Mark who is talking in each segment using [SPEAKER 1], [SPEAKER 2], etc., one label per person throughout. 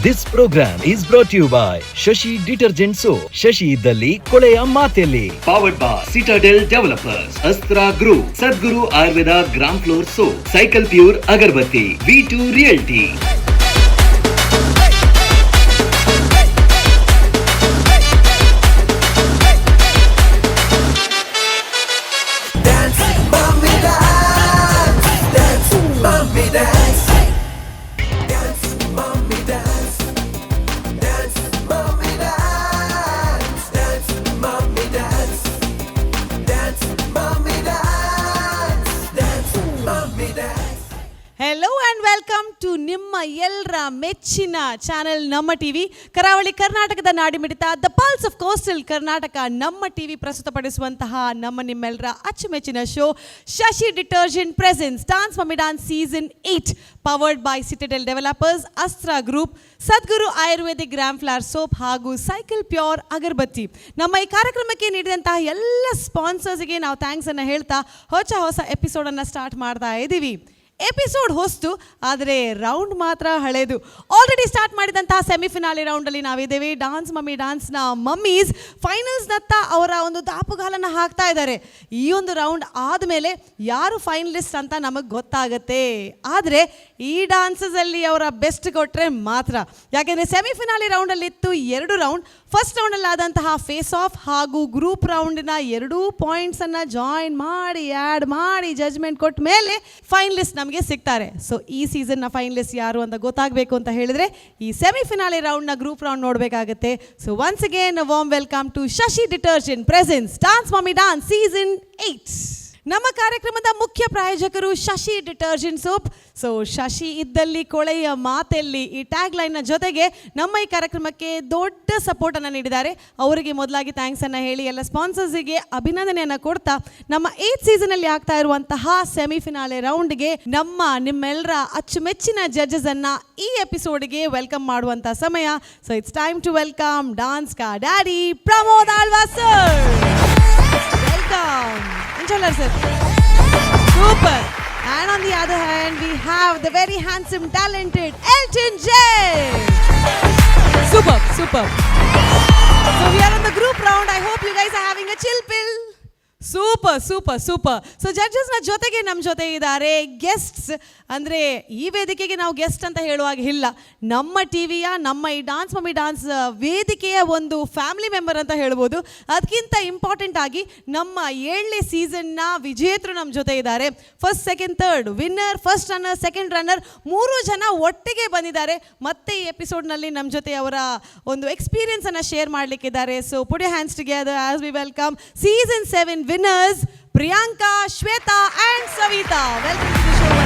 [SPEAKER 1] This program is brought you by Shashi detergent soap. Shashi ಇದ್ದಲ್ಲಿ ಕೊಳೆಯ ಮಾತೆಲ್ಲಿ. Powered by Citadel Developers, Astra Group, Sadguru Ayurveda gram flour soap, Cycle Pure agarbatti, V2 Realty.
[SPEAKER 2] Dance, mommy, dance. Dance, mommy, dance. Dance, mommy, dance. Dance, mommy, dance. Dance, mommy, dance. Dance, mommy, dance.
[SPEAKER 3] Hello and welcome to ನಿಮ್ಮ ಎಲ್ಲರ ಮೆಚ್ಚಿನ channel ನಮ್ಮ TV. ಕರಾವಳಿ ಕರ್ನಾಟಕದ ನಾಡಿಮಿಡಿತ, the pulse of coastal Karnataka, ನಮ್ಮ TV ಪ್ರಸ್ತುತಪಡಿಸುವಂತಹ ನಮ್ಮ ನಿಮ್ಮೆಲ್ಲರ ಅಚ್ಚುಮೆಚ್ಚಿನ show Shashi Detergent presents Dance Mummy Dance season 8, powered by Citadel Developers, Astra Group, Sadguru Ayurvedic gram flour soap ಹಾಗೂ ಸೈಕಲ್ ಪ್ಯೂರ್ ಅಗರಬತ್ತಿ. ನಮ್ಮ ಈ ಕಾರ್ಯಕ್ರಮಕ್ಕೆ ನೀಡಿದಂತಹ ಎಲ್ಲ ಸ್ಪಾನ್ಸರ್ಸ್ಗೆ ನಾವು thanks ಅನ್ನು ಹೇಳ್ತಾ ಹೊಸ ಹೊಸ ಎಪಿಸೋಡನ್ನು ಸ್ಟಾರ್ಟ್ ಮಾಡ್ತಾ ಇದ್ದೀವಿ. ಎಪಿಸೋಡ್ ಹೊಸ್ತು, ಆದರೆ ರೌಂಡ್ ಮಾತ್ರ ಹಳೇದು. ಆಲ್ರೆಡಿ ಸ್ಟಾರ್ಟ್ ಮಾಡಿದಂತಹ ಸೆಮಿಫಿನಾಲಿ ರೌಂಡಲ್ಲಿ ನಾವಿದ್ದೇವೆ. ಡಾನ್ಸ್ ಮಮ್ಮಿ ಡಾನ್ಸ್ನ ಮಮ್ಮೀಸ್ ಫೈನಲ್ಸ್ನತ್ತ ಅವರ ಒಂದು ದಾಪುಗಾಲನ್ನು ಹಾಕ್ತಾ ಇದ್ದಾರೆ. ಈ ಒಂದು ರೌಂಡ್ ಆದಮೇಲೆ ಯಾರು ಫೈನಲಿಸ್ಟ್ ಅಂತ ನಮಗೆ ಗೊತ್ತಾಗತ್ತೆ. ಆದರೆ ಈ ಡಾನ್ಸಸಲ್ಲಿ ಅವರ ಬೆಸ್ಟ್ ಕೊಟ್ಟರೆ ಮಾತ್ರ. ಯಾಕೆಂದರೆ ಸೆಮಿಫಿನಾಲಿ ರೌಂಡಲ್ಲಿ ಇತ್ತು ಎರಡು ರೌಂಡ್. ಫಸ್ಟ್ ರೌಂಡಲ್ಲಿ ಆದಂತಹ ಫೇಸ್ ಆಫ್ ಹಾಗೂ ಗ್ರೂಪ್ ರೌಂಡಿನ ಎರಡೂ ಪಾಯಿಂಟ್ಸನ್ನು ಜಾಯಿನ್ ಮಾಡಿ, ಆ್ಯಡ್ ಮಾಡಿ, ಜಜ್ಮೆಂಟ್ ಕೊಟ್ಟ ಮೇಲೆ ಫೈನಲಿಸ್ಟ್ ನಮಗೆ ಸಿಗ್ತಾರೆ. ಸೊ ಈ ಸೀಸನ್ನ ಫೈನಲಿಸ್ಟ್ ಯಾರು ಅಂತ ಗೊತ್ತಾಗಬೇಕು ಅಂತ ಹೇಳಿದ್ರೆ ಈ ಸೆಮಿಫಿನಾಲಿ ರೌಂಡ್ನ ಗ್ರೂಪ್ ರೌಂಡ್ ನೋಡಬೇಕಾಗುತ್ತೆ. So once again, warm welcome to Shashi Detergent presents Dance Mummy Dance season 8. ನಮ್ಮ ಕಾರ್ಯಕ್ರಮದ ಮುಖ್ಯ ಪ್ರಾಯೋಜಕರು ಶಶಿ ಡಿಟರ್ಜೆಂಟ್ ಸೋಪ್. ಸೊ ಶಶಿ ಇದ್ದಲ್ಲಿ ಕೊಳೆಯ ಮಾತೆಲ್ಲಿ, ಈ ಟ್ಯಾಗ್ ಲೈನ್ನ ಜೊತೆಗೆ ನಮ್ಮ ಈ ಕಾರ್ಯಕ್ರಮಕ್ಕೆ ದೊಡ್ಡ ಸಪೋರ್ಟನ್ನು ನೀಡಿದ್ದಾರೆ. ಅವರಿಗೆ ಮೊದಲಾಗಿ thanks ಅನ್ನು ಹೇಳಿ, ಎಲ್ಲ ಸ್ಪಾನ್ಸರ್ಸಿಗೆ ಅಭಿನಂದನೆಯನ್ನು ಕೊಡ್ತಾ, ನಮ್ಮ ಏತ್ ಸೀಸನಲ್ಲಿ ಆಗ್ತಾ ಇರುವಂತಹ ಸೆಮಿಫಿನಾಲೆ ರೌಂಡ್ಗೆ ನಮ್ಮ ನಿಮ್ಮೆಲ್ಲರ ಅಚ್ಚುಮೆಚ್ಚಿನ ಜಡ್ಜಸ್ ಅನ್ನ ಈ ಎಪಿಸೋಡ್ಗೆ welcome ಮಾಡುವಂತ ಸಮಯ. So it's time to welcome dance ಕಾ daddy Pramod Alva sir. Welcome, Inshallah, sir. Super. And on the other hand, we have the very handsome, talented Elton J. Super, super. So we are on the group round. I hope you guys are having a chill pill. Super, super, super. So ಜಡ್ಜಸ್ನ ಜೊತೆಗೆ ನಮ್ಮ ಜೊತೆ ಇದ್ದಾರೆ guests. ಅಂದರೆ ಈ ವೇದಿಕೆಗೆ ನಾವು guest ಅಂತ ಹೇಳುವಾಗ ಇಲ್ಲ, ನಮ್ಮ ಟಿವಿಯ, ನಮ್ಮ ಈ ಡಾನ್ಸ್ ಮಮ್ಮಿ ಡಾನ್ಸ್ ವೇದಿಕೆಯ ಒಂದು ಫ್ಯಾಮಿಲಿ ಮೆಂಬರ್ ಅಂತ ಹೇಳ್ಬೋದು. ಅದಕ್ಕಿಂತ ಇಂಪಾರ್ಟೆಂಟ್ ಆಗಿ ನಮ್ಮ ಏಳನೇ ಸೀಸನ್ನ ವಿಜೇತರು ನಮ್ಮ ಜೊತೆ ಇದ್ದಾರೆ. First, second, third winner, first runner, second runner, ಮೂರು ಜನ ಒಟ್ಟಿಗೆ ಬಂದಿದ್ದಾರೆ. ಮತ್ತೆ ಈ ಎಪಿಸೋಡ್ನಲ್ಲಿ ನಮ್ಮ ಜೊತೆ ಅವರ ಒಂದು ಎಕ್ಸ್ಪೀರಿಯನ್ಸನ್ನು share ಮಾಡಲಿಕ್ಕಿದ್ದಾರೆ. So put hands together as we welcome season 7 winners Priyanka, Shweta and Savita. Welcome to the show.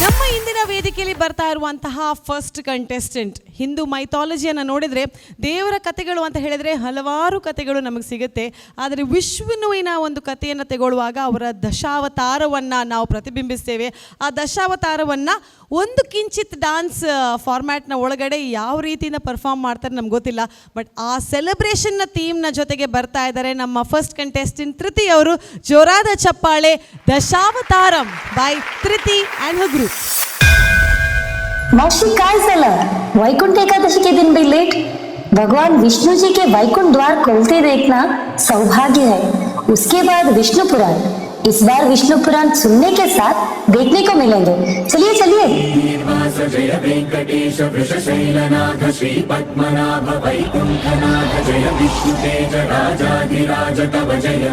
[SPEAKER 3] ನಮ್ಮ ಇಂದಿನ ವೇದಿಕೆಯಲ್ಲಿ ಬರ್ತಾ ಇರುವಂತಹ ಫಸ್ಟ್ ಕಂಟೆಸ್ಟೆಂಟ್, ಹಿಂದೂ ಮೈಥಾಲಜಿಯನ್ನು ನೋಡಿದರೆ, ದೇವರ ಕಥೆಗಳು ಅಂತ ಹೇಳಿದರೆ ಹಲವಾರು ಕಥೆಗಳು ನಮಗೆ ಸಿಗುತ್ತೆ. ಆದರೆ ವಿಷ್ಣುವಿನ ಒಂದು ಕಥೆಯನ್ನು ತಗೊಳ್ಳುವಾಗ ಅವರ ದಶಾವತಾರವನ್ನು ನಾವು ಪ್ರತಿಬಿಂಬಿಸ್ತೇವೆ. ಆ ದಶಾವತಾರವನ್ನು ಒಂದು ಕಿಂಚಿತ್ ಡಾನ್ಸ್ ಫಾರ್ಮ್ಯಾಟ್ನ ಒಳಗಡೆ ಯಾವ ರೀತಿಯಿಂದ ಪರ್ಫಾರ್ಮ್ ಮಾಡ್ತಾರೆ ನಮ್ಗೆ ಗೊತ್ತಿಲ್ಲ. ಬಟ್ ಆ ಸೆಲೆಬ್ರೇಷನ್ನ ಥೀಮ್ನ ಜೊತೆಗೆ ಬರ್ತಾ ಇದ್ದಾರೆ ನಮ್ಮ ಫಸ್ಟ್ ಕಂಟೆಸ್ಟೆಂಟ್ ತೃತಿ ಅವರು. ಜೋರಾದ ಚಪ್ಪಾಳೆ. ದಶಾವತಾರಂ ಬೈ ತೃತಿ ಆ್ಯಂಡ್ ಹರ್ ಗ್ರೂಪ್.
[SPEAKER 4] मावशी, काय झालं? वैकुंठ एकादशी के दिन भी लेट? भगवान विष्णु जी के वैकुंठ द्वार खोलते देखना सौभाग्य है। उसके बाद विष्णु पुराण। इस बार विष्णु पुराण सुनने के साथ देखने को मिलेंगे। चलिए, चलिए।
[SPEAKER 5] श्रीनिवास जय वेङ्कटेश वृषशैलनाथ श्री पद्मनाभ वैकुण्ठनाथ जय विष्णुतेज राजाधिराज तव जय।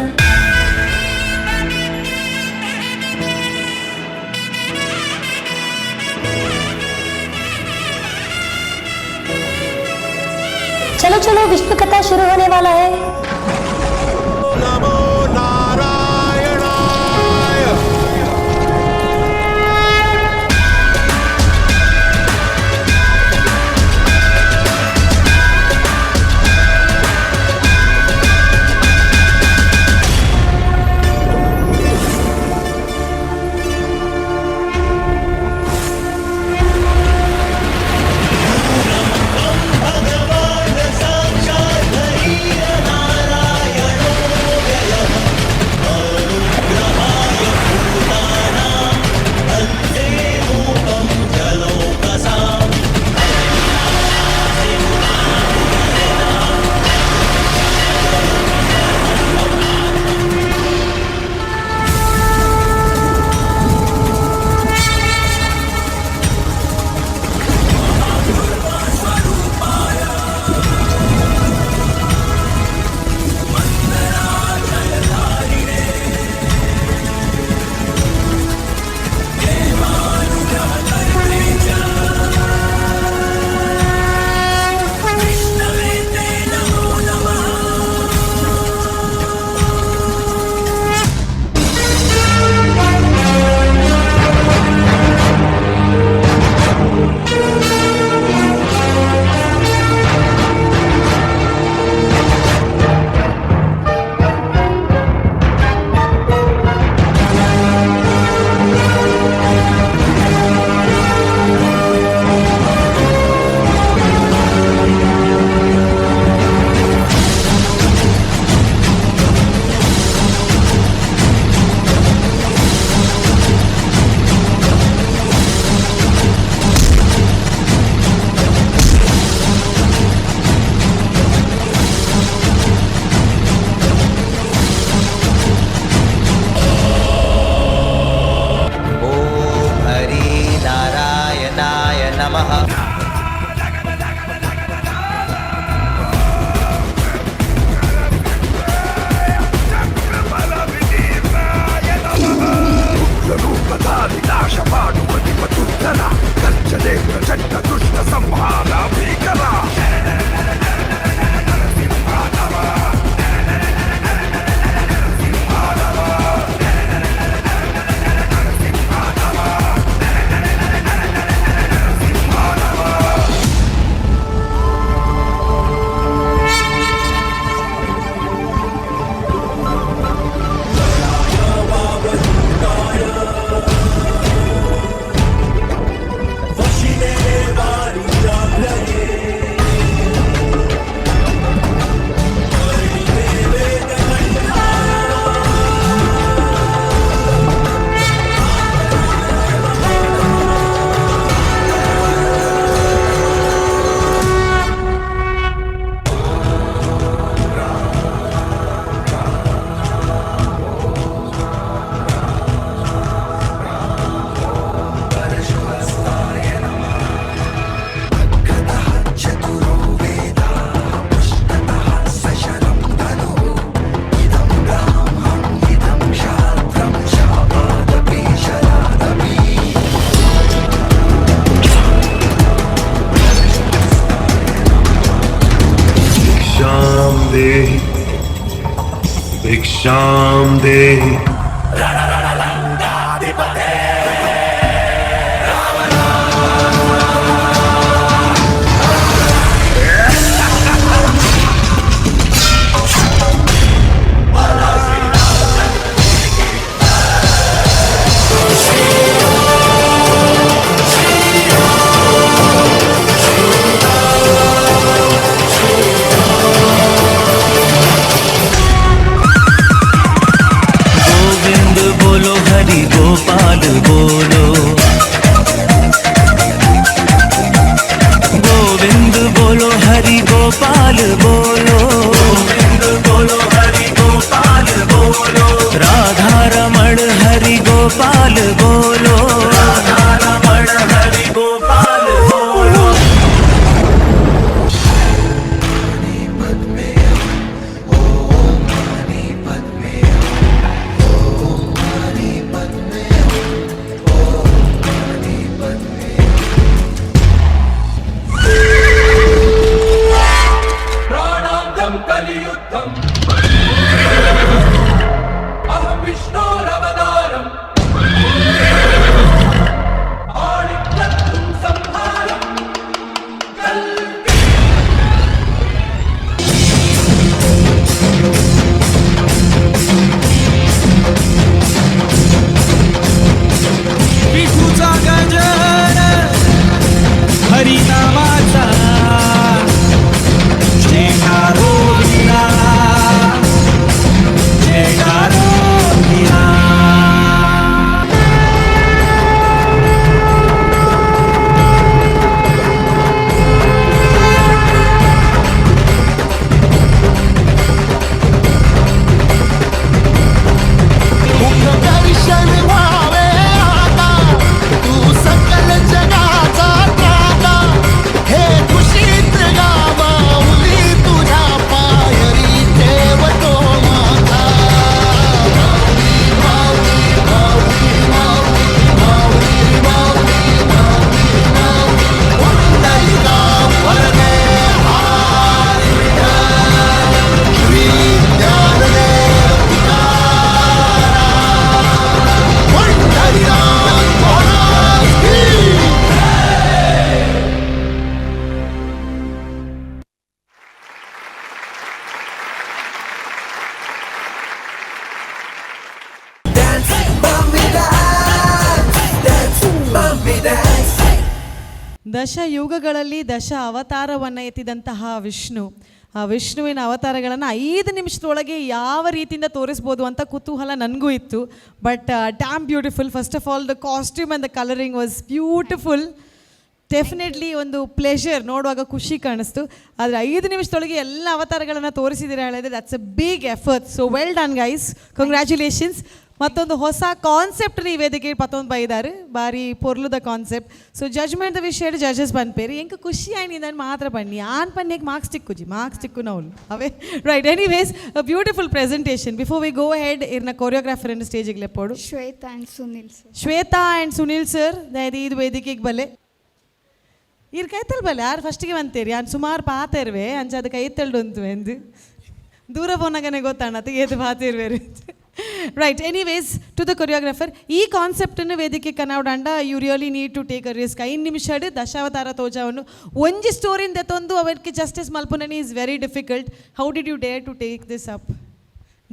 [SPEAKER 4] चलो चलो, विष्णु कथा शुरू होने वाला है।
[SPEAKER 6] नमो नारायणाय। ನಾಶ ಮಾಡುವ ನಿಮ್ಮ ದುರ್ಧರ ಗರ್ಜನೆ ಪ್ರಚಂಡ ದುಷ್ಟ ಸಂಹಾರ ಭೀಕರ. भिक्षां देहि, भिक्षां देहि.
[SPEAKER 7] गोविंद बोलो, हरि गोपाल बोलो. गोविंद बोलो, हरि गोपाल बोलो. गोविंद बोलो, हरि गोपाल बोलो. राधा रमण हरि गोपाल बोलो. राधा रमण हरि गोपाल बोलो.
[SPEAKER 2] ಪ್ರಾಣಾಂತಂ ಕಲಿಯುದ್ಧಂ ಅಹಂ ವಿಷ್ಣೋರವತಾರಂ ಆಳಿಕ್ಕತ್ತುಂ ಸಂಹಾರಂ ಕಲ್ಕಿ.
[SPEAKER 7] विठूचा गजर हरिनामाचा, जयकारो वीरा, जयकारो वीरा.
[SPEAKER 6] मुख दर्शन व्हावे आता, तू सकल जगाचा त्राता. हे खुशीत गा माऊली, तुझ्या पायरी ठेवतो माथा. माऊली, माऊली, माऊली, माऊली, माऊली, माऊली, माऊली. पुंडलिका वरदे हरी विठ्ठल. श्री ज्ञानदेव तुकाराम. पंढरीनाथ महाराज की.
[SPEAKER 2] Dance, mommy dance, dance, mommy dance.
[SPEAKER 3] ದಶ ಯುಗಗಳಲ್ಲಿ ದಶ ಅವತಾರವನ್ನು ಎತ್ತಿದಂತಹ ವಿಷ್ಣು. ಆ ವಿಷ್ಣುವಿನ ಅವತಾರಗಳನ್ನು 5 ನಿಮಿಷದೊಳಗೆ ಯಾವ ರೀತಿಯಿಂದ ತೋರಿಸ್ಬೋದು ಅಂತ ಕುತೂಹಲ ನನಗೂ ಇತ್ತು. But damn beautiful. First of all, the costume and the colouring was beautiful. Definitely ಒಂದು ಪ್ಲೆಷರ್, ನೋಡುವಾಗ ಖುಷಿ ಕಾಣಿಸ್ತು. ಆದರೆ 5 ನಿಮಿಷದೊಳಗೆ ಎಲ್ಲ ಅವತಾರಗಳನ್ನು ತೋರಿಸಿದ್ದೀರಾ ಹೇಳಿದ್ರೆ, that's a big effort. So well done, guys. Congratulations. ಮತ್ತೊಂದು ಹೊಸ ಕಾನ್ಸೆಪ್ಟ್ ಈ ವೇದಿಕೆ ಪತ್ತೊಂದು ಬೈದಾರು, ಬಾರಿ ಪೊರ್ಲುದ concept. So judgment ವಿಷಯ ಜಡ್ಜಸ್ ಪನ್ಪೇರು. ಎಂಕ್ ಖುಷಿ ಆಯ್ನಿ ಮಾತ್ರ ಬನ್ನಿ ಆನ್ ಪನ್ನೇಕ್ ಮಾರ್ಕ್ಸ್ ತಿಕ್ಕುಜಿ, ಮಾರ್ಕ್ಸ್ ತಿಕ್ಕು ನಾವು ಅವೇ. Right, anyways, beautiful presentation. Before we go ahead, ಇರ್ನ ಕೊರಿಯೋಗ್ರಾಫರ್ ಸ್ಟೇಜಿಗೆ ಲೆಪ್ಪೋಡು.
[SPEAKER 8] Shweta and Sunil sir.
[SPEAKER 3] Shweta and Sunil sir, ದಯದು ಇದು ವೇದಿಕೆಗೆ ಬಲೆ. ಇರ್ ಕೈತಲ್ ಬಲೆ ಯಾರು ಫಸ್ಟಿಗೆ ಬಂತೇರಿ. ಯಾನ್ ಸುಮಾರು ಪಾತೆರ್ವೆ ಅಂಚ ಅದು ಕೈತಲ್ಡು ಉಂತು ಎಂದು ದೂರ ಪೋನಾಗನೆ ಗೊತ್ತಾಣತ್ ಏದು ಪಾತಿರ್ವೇರು. Right, anyways, to the choreographer. ಈ ಕಾನ್ಸೆಪ್ಟನ್ನು ವೇದಿಕೆ Kannada, you really need to take a risk. 5 ನಿಮಿಷ ದಶಾವತಾರ ತೋಜಾವನ್ನು ಒಂಜಿ ಸ್ಟೋರಿಯಿಂದ ತಂದು ಅವಕ್ಕೆ justice ಮಲ್ಪುನನಿ is very difficult. How did you dare to take this up?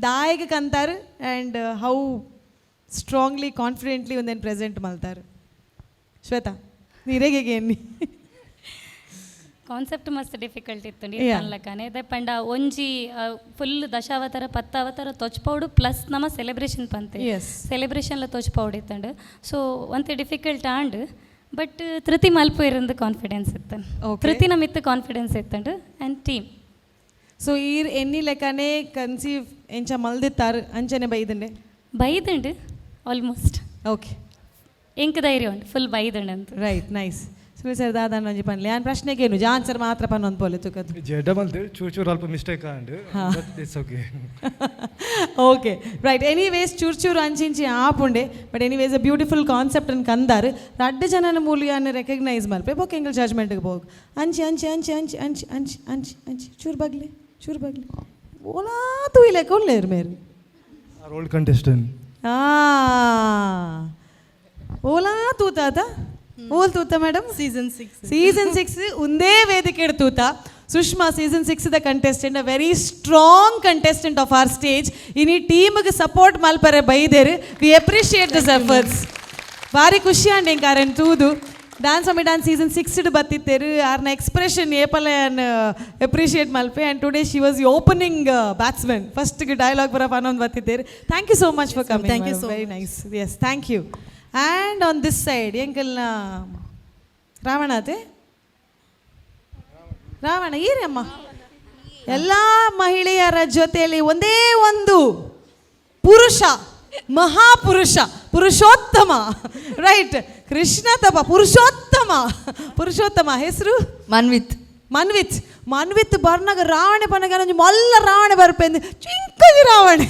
[SPEAKER 3] ದಾಯಗ ಕಂತಾರು and how strongly, confidently ಒಂದೇನು ಪ್ರೆಸೆಂಟ್ ಮಲ್ತಾರೆ? ಶ್ವೇತಾ, ನೀರೇಗೆ ಎನ್ನಿ?
[SPEAKER 9] ಕಾನ್ಸೆಪ್ಟ್ ಮಸ್ತ್ ಡಿಫಿಕಲ್ಟ್ ಇತ್ತು. ಪನ್ಲಕ್ಕನೆ ಪಂಡ ಒಂಜಿ ಫುಲ್ ದಶಾವತಾರ ಪತ್ತಾವತಾರ ತೊಚ್ಪೌಡು ಪ್ಲಸ್ ನಮ್ಮ ಸೆಲೆಬ್ರೇಷನ್ ಪಂತೆ. ಸೆಲೆಬ್ರೇಷನ್ಲ ತೊಚ್ಪೌಡು ಇತ್ತಂಡು. ಸೊ ಒಂತೆ difficult and but Dhriti ಮಲ್ಪ ಇರಂದು confidence ಇತ್ತು. Dhriti ಮಿತ್ತು confidence ಇತ್ತಂಡು and team.
[SPEAKER 3] So ಈ ಎನ್ನಿ ಲೆಕ್ಕನೆ ಕನ್ಸೀವ್ ಎಂಚ ಮಲ್ದಿತ್ತಾರು ಅಂಚನೆ ಬೈದಂಡೆ?
[SPEAKER 9] ಬೈದಂಡು ಆಲ್ಮೋಸ್ಟ್. ಎಂಕ್ ಧೈರ್ಯ ಉಂಟು, ಫುಲ್ ಬೈದಂಡು ಅಂತ.
[SPEAKER 3] Right, nice. Sunil sir, ದಾದ ಒಂಜಿ ಪನ್ಲೆ. ಯಾನ್ ಪ್ರಶ್ನೆಗೇನು ಆನ್ಸರ್ ಮಾತ್ರ ಪನ್ನೊಂದು ಪೋಲೆ ತುಕದು.
[SPEAKER 10] ಜಡ್ಡ ಬಂತು, ಚೂರು ಚೂರು ಅಲ್ಪ mistake and, but it's okay.
[SPEAKER 3] Okay, right. Anyways, ಚೂರು ಚೂರು ಅಂಚಿಂಚಿ ಆಪುಂಡೆ, but anyways, a beautiful concept ಅನ್ನು ಕಂದಾರು. ರಡ್ಡು ಜನನ ಮೂಲಿಯಾನ ರೆಕಗ್ನೈಸ್ ಮಲ್ಪೆ ಬೊಕ್ಕ ಎಂಗಲ್ ಜಡ್ಜ್ಮೆಂಟ್ಗೆ ಹೋಗ್. ಅಂಚಿ ಅಂಚಿ ಅಂಚಿ ಅಂಚಿ ಅಂಚಿ ಅಂಚಿ ಅಂಚಿ ಅಂಚಿ, ಚೂರು ಬಗ್ಲಿ, ಚೂರು ಬಗ್ಲಿ. ಓಲಾ ತೂಯಿಲೆ ಕೊಲ್ಲೇರು ಮೇರು.
[SPEAKER 10] Old contestant.
[SPEAKER 3] ಆ ಓಲಾ ತೂತಾತ ಓಲ್ ತೂತ madam?
[SPEAKER 11] Season 6.
[SPEAKER 3] Season 6 ಒಂದೇ ವೇದಿಕೆ ತೂತ. Sushma season 6 the contestant, a very strong contestant of our stage. ಇನಿ ಟೀಮ್ಗೆ ಸಪೋರ್ಟ್ ಮಲ್ಪರೆ ಬೈದೇರು. We appreciate this efforts. ಭಾರಿ ಖುಷಿ ಅಂಡ್ ಎಂಕಾರನ್ ತೂದು. Dance mummy dance season 6 ಬತ್ತಿತ್ತೇರು. ಆರ್ನ ಎಕ್ಸ್ಪ್ರೆಷನ್ ಏಪಲ ಅಪ್ರಿಷಿಯೇಟ್ ಮಲ್ಪೆ. And today she was the opening batsman. First dialogue ಬರ ಪನ್ನೊಂದು ಬತ್ತಿತ್ತೇರು. Thank you so much for coming.
[SPEAKER 11] Thank you so
[SPEAKER 3] very nice. Yes, thank you. And on this side ಎಂಕಲ್ನ ರಾವಣಾತೆ Ravana Eeramma. ಎಲ್ಲ ಮಹಿಳೆಯರ ಜೊತೆಯಲ್ಲಿ ಒಂದೇ ಒಂದು ಪುರುಷ, ಮಹಾಪುರುಷ, ಪುರುಷೋತ್ತಮ. ರೈಟ್, ಕೃಷ್ಣ ತಪ ಪುರುಷೋತ್ತಮ. ಪುರುಷೋತ್ತಮ ಹೆಸರು?
[SPEAKER 11] ಮನ್ವಿತ್.
[SPEAKER 3] ಮನ್ವಿತ್. ಮನ್ವಿತ್ ಬರ್ನಾಗ ರಾವಣೆ ಪನ್ನಗ ಒಂಜಿ ಮಲ್ಲ ರಾವಣೆ ಬರ್ಪೆಂದು ಚಿಂಕಜಿ ರಾವಣೆ.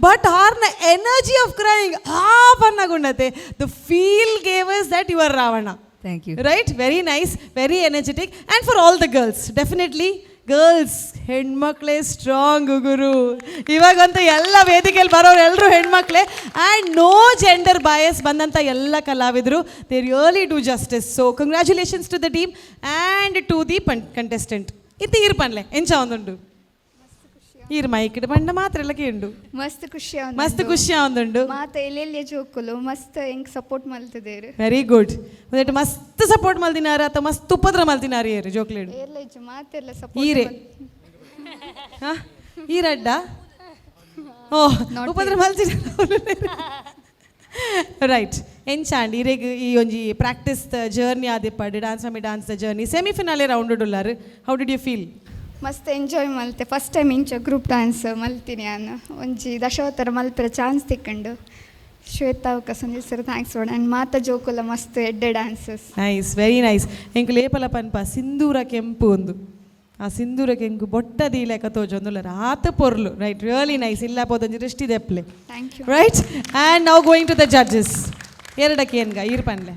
[SPEAKER 3] ಬಟ್ ಆರ್ನ energy of crying ಆ ಪನ್ನಗುಂಡತೆ, the feel gave us that you are Ravana.
[SPEAKER 11] Thank you.
[SPEAKER 3] Right, very nice, very energetic. And for all the girls, definitely girls, ಹೆಣ್ಮಕ್ಳೇ strong ಗುರು. ಇವಾಗಂತೂ ಎಲ್ಲ ವೇದಿಕೆಯಲ್ಲಿ ಬರೋರು ಎಲ್ಲರೂ ಹೆಣ್ಮಕ್ಳೇ. And no gender bias. ಬಂದಂಥ ಎಲ್ಲ ಕಲಾವಿದರು, they really do justice. So congratulations to the team and to the ಪನ್ contestant. ಇತ್ತು ಈರ್ ಪನ್ಲೆ, ಎಂಚ ಒಂದುಂಡು ಈರ್ ಮೈಕ್ ಬಂಡ ಮಾತ್ರ ಎಲ್ಲ ಕೇಂಡು.
[SPEAKER 8] ಮಸ್ತ್ ಖುಷಿ.
[SPEAKER 3] ಮಸ್ತ್ ಖುಷಿ ಒಂದುಂಡು.
[SPEAKER 8] ಮಾತ ಎಲ್ಲೆಲ್ಲಿ ಜೋಕುಲು ಮಸ್ತ್ ಎಂಕ್ ಸಪೋರ್ಟ್ ಮಲ್ತದೇರು.
[SPEAKER 3] Very good. ಒಂದೆಟ್ಟು ಮಸ್ತ್ ಸಪೋರ್ಟ್ ಮಲ್ದಿನಾರ ಅಥವಾ ಮಸ್ತ್ ಉಪದ್ರ ಮಲ್ದಿನಾರ ಏರು ಜೋಕ್ಲೇಡು?
[SPEAKER 8] ಏರ್ಲ ಮಾತೆಲ್ಲ
[SPEAKER 3] ಈರೆ
[SPEAKER 8] ಸಪೋರ್ಟ್.
[SPEAKER 3] ಹಾ, ಈರಡ್ಡ ಓ ಉಪದ್ರ ಮಲ್ತಿನ. ರೈಟ್, ಎಂಚಾಂಡ್ ಇರೆಗ್ ಈ ಒಂಜಿ ಪ್ರಾಕ್ಟೀಸ್ ಜರ್ನಿ ಆದಿಪ್ಪಡ್? Dance mummy dance journey semifinal round ಉಳ್ಳಾರು. How did you feel?
[SPEAKER 8] ಮಸ್ತ್ ಎಂಜಾಯ್ ಮಲ್ತೆ. ಫಸ್ಟ್ ಟೈಮ್ ಇಂಚ ಗ್ರೂಪ್ ಡ್ಯಾನ್ಸ್ ಮಲ್ತೀನಿ ನಾನು. ಒಂಜಿ ದಶಾವತಾರ ಮಲ್ಪೆರ ಚಾನ್ಸ್ ತಿಕ್ಕಂಡು. ಶ್ವೇತಾ ಬೊಕ್ಕ ಸಂಜಯ್ sir thanks and ಮಾತ ಜೋಕುಲ ಮಸ್ತ್ ಎಡ್ಡೆ dances.
[SPEAKER 3] Nice, very nice. ಎಂಕ್ ಲೇಪಲ ಪನ್ಪ, ಸಿಂಧೂರ ಕೆಂಪು ಒಂದು ಆ ಸಿಂಧೂರ ಕೆಂಪು ಬೊಟ್ಟ ದೀಲೆಕ ತೋಜೊಂದುಲ್ಲ ಆತ ಪೊರ್ಲು. Right, really nice. ಇಲ್ಲ ಪೋದೊಂಜಿ ದೃಷ್ಟಿ ದೆಪ್ಲೆ.
[SPEAKER 8] Thank you.
[SPEAKER 3] Right, and ನಾವು going to the judges. ಎರಡಕ್ಕೆ ಏನ್ಗ ಈರ್ ಪನ್ಲೆ.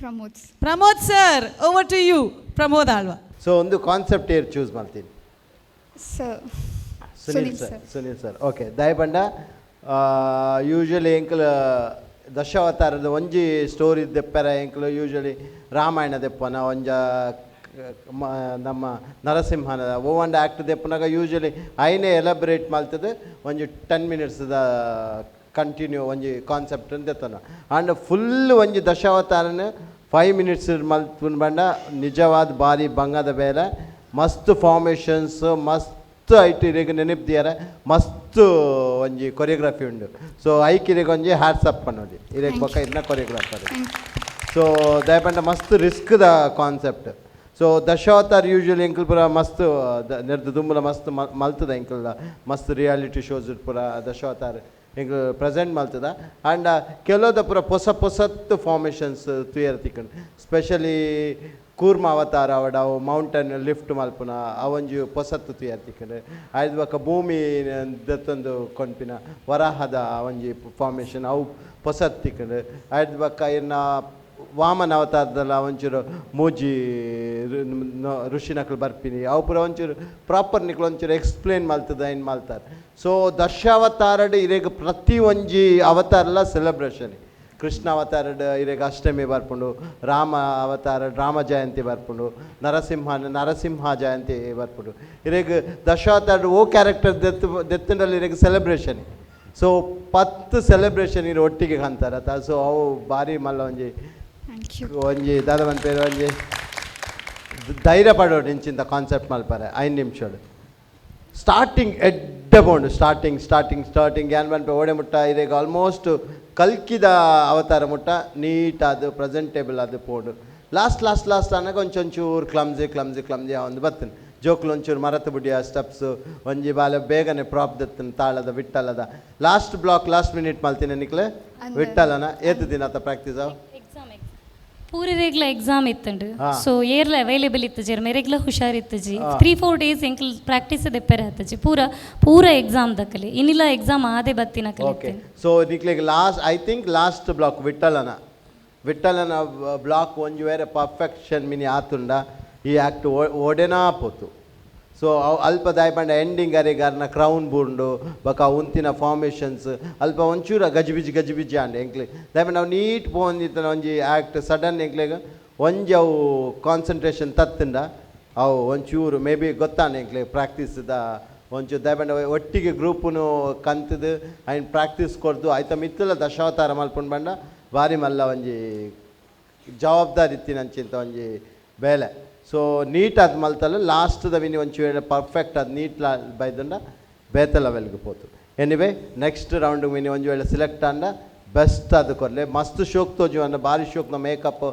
[SPEAKER 8] Pramod.
[SPEAKER 3] Pramod sir, over to you. Pramod Alva.
[SPEAKER 12] So ಒಂದು ಕಾನ್ಸೆಪ್ಟ್ ಏರ್ ಚೂಸ್ ಮಾಡ್ತೀನಿ?
[SPEAKER 8] Sir.
[SPEAKER 12] Sunil.
[SPEAKER 8] Sunil.
[SPEAKER 12] Sir.
[SPEAKER 8] Sir.
[SPEAKER 12] Sunil sir, okay. ದಯಪಂಡ usually ಎಂಕಲ್ ದಶಾವತಾರದ ಒಂಜಿ ಸ್ಟೋರಿ ದೆಪ್ಪರ ಎಂಕಲ್ ಯೂಶಲಿ ರಾಮಾಯಣ ದೆಪ್ಪನ ಒಂಜ ನಮ್ಮ ನರಸಿಂಹನ ಓವಂಡ ಆ್ಯಕ್ಟ್ ದೆಪ್ಪನಾಗ ಯೂಶಲಿ ಐನೇ ಎಲಬ್ರೇಟ್ ಮಲ್ತದೆ ಒಂಜಿ 10 ಮಿನಿಟ್ಸ್ದ ಕಂಟಿನ್ಯೂ ಒಂಜಿ ಕಾನ್ಸೆಪ್ಟ್ ದೆತ್ತನ. ಆ್ಯಂಡ್ ಫುಲ್ ಒಂಜಿ ದಶಾವತಾರನ 5 ಮಿನಿಟ್ಸ್ ಮಲ್ಪುನ ಬಂಡ ನಿಜವಾದ ಬಾರಿ ಬಂಗದ ಬೇಲೆ. ಮಸ್ತ್ ಫಾರ್ಮೇಷನ್ಸ್, ಮಸ್ತ್ ಐಟ್ ಇರೆಗ್ ನೆನಪು ಮಸ್ತ್ ಒಂಜಿ ಕೊರಿಯೋಗ್ರಫಿ ಉಂಡು. ಸೊ ಐಕ್ ಇರೆಗ್ ಒಂಜಿ ಹ್ಯಾಟ್ಸ್ ಅಪ್ ಪನ್ನೊಲಿ ಇರೆಗ್ ಬೊಕ್ಕ ಇರ್ನ ಕೊರಿಯೋಗ್ರಾಫರ್. ಸೊ ದಯಪಂಡ ಮಸ್ತ್ ರಿಸ್ಕ್ದ concept. So Dashavatara usually ಎಂಕಲ್ ಪೂರ ಮಸ್ತ್ ನೆರ್ದು ದುಂಬುಲ ಮಸ್ತ್ ಮಲ್ತದ ಎಂಕಲ್ ಮಸ್ತ್ ರಿಯಾಲಿಟಿ ಶೋಸ್ ಪೂರ ದಶಾವತಾರ. ಎಂಕ್ಲು ಪ್ರೆಸೆಂಟ್ ಮಲ್ತದ. ಆಂಡ ಕೆಲವುದ ಪೂರ ಪೊಸ ಪೊಸತ್ತು ಫಾರ್ಮೇಷನ್ಸ್ ತೂಯೆರೆ ತಿಕ್ಕುಂಡು. ಸ್ಪೆಷಲಿ ಕೂರ್ಮ ಅವತಾರ ಆವಡ್, ಅವು ಮೌಂಟನ್ ಲಿಫ್ಟ್ ಮಲ್ಪುನ ಅವೊಂಜಿ ಪೊಸತ್ತು ತೂಯೆರೆ ತಿಕ್ಕುಂಡು. ಐದ್ ಬೊಕ್ಕ ಭೂಮಿ ದೆತ್ತೊಂದು ಕೊನ್ಪಿನ ವರಾಹದ ಒಂಜಿ ಫಾರ್ಮೇಷನ್, ಅವು ಪೊಸತ್ ತಿಕ್ಕುಂಡು. ಐದ್ ಬೊಕ್ಕ ಇರ್ನ ವಾಮನ ಅವತಾರದಲ್ಲ ಒಂಚೂರು ಮೂಜಿ ಋಷಿನಕ್ಲು ಬರ್ಪಿನಿ, ಅವು ಪೂರ ಒಂಚೂರು ಪ್ರಾಪರ್ ನಿಕ್ಲು ಒಂಚೂರು ಎಕ್ಸ್ಪ್ಲೇನ್ ಮಲ್ತದ ಐನ್ ಮಲ್ತಾರೆ. ಸೊ ದಶಾವತಾರಡ್ ಇರೆಗ್ ಪ್ರತಿ ಒಂಜಿ ಅವತಾರಲ ಸೆಲೆಬ್ರೇಷನ್. ಕೃಷ್ಣ ಅವತಾರಡ್ ಇರೆಗ್ ಅಷ್ಟಮಿ ಬರ್ಪುಂಡು, ರಾಮ ಅವತಾರ ರಾಮ ಜಯಂತಿ ಬರ್ಪುಂಡು, ನರಸಿಂಹ ನರಸಿಂಹ ಜಯಂತಿ ಬರ್ಪುಂಡು. ಇರೆಗ್ ದಶಾವತಾರಡ್ ಓ ಕ್ಯಾರೆಕ್ಟರ್ ದೆತ್ತು ದೆತ್ತುಂಡಲ್ಲಿ ಇರೆಗ್ ಸೆಲೆಬ್ರೇಷನ್. ಸೊ 10 ಸೆಲೆಬ್ರೇಷನ್ ಇರು ಒಟ್ಟಿಗೆ ಕಾಣ್ತಾರತ. ಸೊ ಅವು ಭಾರಿ ಮಲ್ಲ ಒಂಜಿ ಒಂಜಿ ದಾದ ಪನ್ಪೆರ್ ಒಂಜಿ ಧೈರ್ಯ ಪಡೋಡು ಇಂಚಿಂತ ಕಾನ್ಸೆಪ್ಟ್ ಮಲ್ಪರೆ. 5 ನಿಮಿಷಡು ಸ್ಟಾರ್ಟಿಂಗ್ ಎಡ್ಡೆ ಪೋಂಡು. ಸ್ಟಾರ್ಟಿಂಗ್ ಸ್ಟಾರ್ಟಿಂಗ್ ಸ್ಟಾರ್ಟಿಂಗ್ ಏನ್ ಪನ್ಪೆ ಓಡೆ ಮುಟ್ಟ ಇರೆಗ್ ಆಲ್ಮೋಸ್ಟ್ ಕಲ್ಕಿದ ಅವತಾರ ಮುಟ್ಟ ನೀಟ್ ಆದ್ ಪ್ರೆಸೆಂಟೇಬಲ್ ಆದ್ ಪೋಂಡು. ಲಾಸ್ಟ್ ಲಾಸ್ಟ್ ಲಾಸ್ಟ್ ಆನಗ ಒಂಚೊಂಚೂರು ಕ್ಲಮ್ಜಿ ಕ್ಲಮ್ಜಿ ಕ್ಲಮ್ಜಿ ಒಂದು ಬತ್ತುಂಡು. ಜೋಕ್ಲು ಒಂಚೂರು ಮರತ ಬುಡಿಯ ಸ್ಟೆಪ್ಸ್ ಒಂಜಿ ಬಾಲೆ ಬೇಗನೆ ಪ್ರಾಪ್ ದೆತ್ತುಂಡು ತಾಳದ ವಿಟ್ಟಲದ ಲಾಸ್ಟ್ ಬ್ಲಾಕ್ ಲಾಸ್ಟ್ ಮಿನಿಟ್ ಮಲ್ತಿನ ನಿಕ್ಲೆ ವಿಟ್ಟಲನ ಏತ್ ದಿನ ಆತ ಪ್ರಾಕ್ಟೀಸ್ ಅವು?
[SPEAKER 9] ಪೂರೆರೆಗ್ಲ ಎಕ್ಸಾಮ್ ಇತ್ತುಂಡು. ಸೊ ಏರ್ಲ ಅವೈಲೇಬಲ್ ಇತ್ತುಜೆರ್, ಮೇರೆಗ್ಲ ಹುಷಾರ್ ಇತ್ತುಜಿ. 3-4 ಡೇಸ್ ಎಂಕಲ್ ಪ್ರಾಕ್ಟೀಸ್ ದೆಪ್ಪೆರೆ ಆತಜಿ. ಪೂರ ಪೂರ ಎಕ್ಸಾಮ್ ದಕ್ಕಲೆ ಇನ್ನಿಲ್ಲ ಎಕ್ಸಾಮ್ ಆದೆ ಬತ್ತಿನ.
[SPEAKER 12] ಓಕೆ, ಸೊ ನಿಕ್ಲೆಗ್ last I think last block ವಿಠಲನ ವಿಠಲನ ಬ್ಲಾಕ್ ಒಂಜಿ ವೇರೆ ಪರ್ಫೆಕ್ಷನ್ ಮಿನಿ ಆತುಂಡ ಈ ಆ್ಯಕ್ಟ್ ಓಡೆನಾ ಪೋತು. ಸೊ ಅವು ಅಲ್ಪ ದಾಯಪಂಡ ಎಂಡಿಂಗ್ ಅರೆಗ್ ಅರ್ನ ಕ್ರೌನ್ ಬೂರ್ಂಡು ಬೊಕ ಉಂತಿನ ಫಾರ್ಮೇಷನ್ಸ್ ಅಲ್ಪ ಒಂಚೂರ ಗಜಿಬಿಜಿ ಗಜಿಬಿಜಿ ಆಂಡ್ ಎಂಕ್ಲೆ. ದಾಯಪಂಡ ಅವು ನೀಟ್ ಪೋವೊಂದಿತ್ತಿನ ಒಂಜಿ ಆ್ಯಕ್ಟ್ ಸಡನ್ ಎಂಕ್ಲೆಗ್ ಒಂಜಿ ಅವು ಕಾನ್ಸಂಟ್ರೇಷನ್ ತತ್ತುಂಡ ಅವು ಒಂಚೂರು ಮೇ ಬಿ ಗೊತ್ತಾಂಡ್ ಎಂಕ್ಲೆಗ್ ಪ್ರಾಕ್ಟೀಸ್ದ ಒಂಚೂರು. ದಾಯಪಂಡ ಒಟ್ಟಿಗೆ ಗ್ರೂಪುನು ಕಂತುದು ಐನ್ ಪ್ರಾಕ್ಟೀಸ್ ಕೊರ್ದು ಐತ ಮಿತ್ತುಲ ದಶಾವತಾರ ಮಲ್ಪುಂಡು ಪಂಡ ಭಾರಿ ಮಲ್ಲ ಒಂಜಿ ಜವಾಬ್ದಾರಿ ಇತ್ತಿನಂಚಿಂತ ಒಂಜಿ ಬೇಲೆ. ಸೊ ನೀಟ್ ಆದ್ ಮಲ್ತಲ್ಲ ಲಾಸ್ಟ್ದ ಮಿನಿ ಒಂಚೂರು ಪರ್ಫೆಕ್ಟ್ ಅದು ನೀಟ್ ಲಾ ಬೈದುಂಡ ಬೇತೆ ಲೆವೆಲ್ಗೆ ಪೋತು. ಎನಿವೆ ನೆಕ್ಸ್ಟ್ ರೌಂಡ್ ಮಿನಿ ಒಂಜಿ ವೇಳೆ ಸಿಲೆಕ್ಟ್ ಆಂಡ ಬೆಸ್ಟ್ ಅದು ಕೊರ್ಲೆ. ಮಸ್ತ್ ಶೋಕ್ ತೋಜು ಅಂಡ ಭಾರಿ ಶೋಕ್ನ ಮೇಕಪ್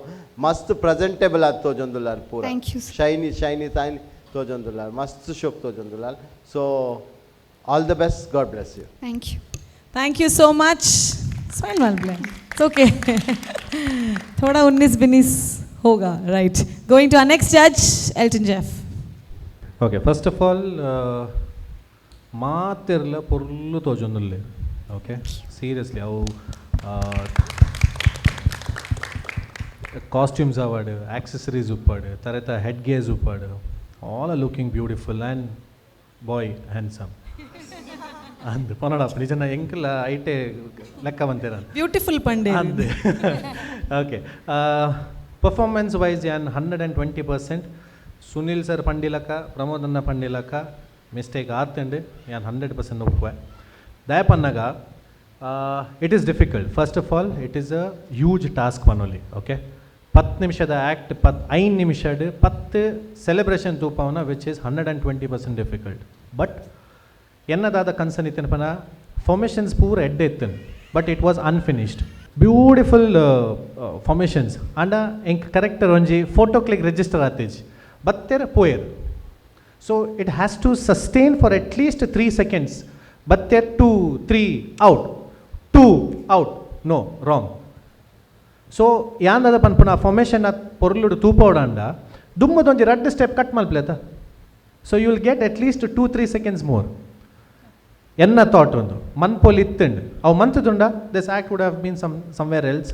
[SPEAKER 12] ಮಸ್ತ್ ಪ್ರೆಸೆಂಟೇಬಲ್ ಆದ್ ತೋಜೊಂದುಲ್ಲಾರ್ ಪೂರ.
[SPEAKER 8] Thank you, sir.
[SPEAKER 12] Shiny shiny shiny ತೋಜೊಂದುಲ್ಲಾರ್, ಮಸ್ತ್ ಶೋಕ್ ತೋಜೊಂದುಲ್ಲಾರ್. So all the best, God bless you.
[SPEAKER 8] Thank you.
[SPEAKER 3] Thank you so much. Smile ಮಲ್ಪ್ಲೆ, it's okay, थोड़ा उन्नीस बीस होगा. Right, going to our next judge, Elton Jeff.
[SPEAKER 11] Okay, first of all ಮಾತೆರ್ಲ ಪೊರ್ಲು ತೋಜೊಂದುಲ್ಲೆ. Okay, seriously ಅವು costumes ಆವಡ್, accessories ಉಪ್ಪಡ್, ತರೆತ head gears ಉಪ್ಪಡ್, all are looking beautiful and boy handsome ಅಂದ್ ಪನಡಪ್ಪ ನಿಜನ ಎಂಕಲ ಐಟೆ ಲೆಕ್ಕ ಬಂತೇರ.
[SPEAKER 3] ಬ್ಯೂಟಿಫುಲ್ ಪಂಡೆ.
[SPEAKER 11] ಅಂದ್ ಓಕೆ, ಪರ್ಫಾರ್ಮೆನ್ಸ್ ವೈಸ್ ಯಾನ್ 120%. ಸುನಿಲ್ ಸರ್ ಪಂಡಿಲಕ, ಪ್ರಮೋದನ್ನ ಪಂಡಿಲಕ ಮಿಸ್ಟೇಕ್ ಆತಂಡು ಯಾನ್ 100% ಒಪ್ಪುವೆ. ದಯಪನ್ನಗ it is difficult. First of all, it is a huge task ಪನೊಲಿ. Okay, 10 ನಿಮಿಷದ ಆ್ಯಕ್ಟ್ 5 ನಿಮಿಷಡ್ 10 ಸೆಲೆಬ್ರೇಷನ್ ತೂಪವನ, which is 120% difficult. But ಎನ್ನದಾದ concern ಇತ್ತಿನ ಪನ ಫಾರ್ಮೇಷನ್ಸ್ ಪೂರ ಎಡ್ಡೆ ಇತ್ತನ್, but it was unfinished. Beautiful formations and ಎಂಕ್ ಕರೆಕ್ಟರ್ ಒಂಜಿ ಫೋಟೋ ಕ್ಲಿಕ್ ರಿಜಿಸ್ಟರ್ ಆತೇಜ್ ಬತ್ತೆರ್ ಪೋಯೆರ್. So it has to sustain for at least 3 seconds. ಬತ್ತೆರ್, two three out, two out, no wrong. So ಯಾಂದದ ಪನ್ಪುನ ಫಾರ್ಮೇಷನ್ ಪೊರ್ಲುಡು ತೂಪೋಡಂಡ ದುಮ್ಮದೊಂಜಿ ರಡ್ಡ್ ಸ್ಟೆಪ್ ಕಟ್ ಮಲ್ಪ್ಲೇತ. So you will get at least 2-3 seconds more. ಎನ್ನ ಥಾಟ್ ಒಂದು ಮನ್ಪೊಲಿ ಇತ್ತಂಡು ಅವು ಮಂತದುಂಡ this act would have been somewhere else.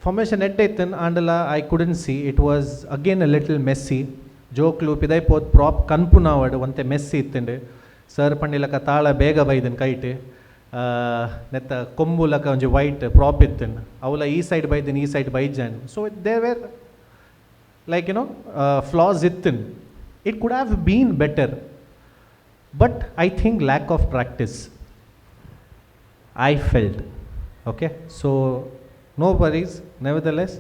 [SPEAKER 11] Formation ಎಡ್ಡೆ ಇತ್ತನ್ ಆಂಡಲ I couldn't see. It was again a little messy. ಜೋಕ್ಲು ಪಿದೈ ಪೋತ್ ಪ್ರಾಪ್ ಕನ್ಪುನಾವಡ್ ಒಂತೆ ಮೆಸ್ಸಿ ಇತ್ತಂಡು. ಸರ್ ಪಂಡಿಲಕ ತಾಳ ಬೇಗ ಬೈದನ್ ಕೈಟ್ ನೆತ್ತ ಕೊಂಬುಲಕ ಒಂಜಿ ವೈಟ್ ಪ್ರಾಪ್ ಇತ್ತನ್, ಅವಲ ಈ ಸೈಡ್ ಬೈದನ್, ಈ ಸೈಡ್ ಬೈಜಾನ್. So there were like flaws ಇತ್ತನ್. It could have been better, but I think lack of practice I felt. Okay, so no worries. Nevertheless,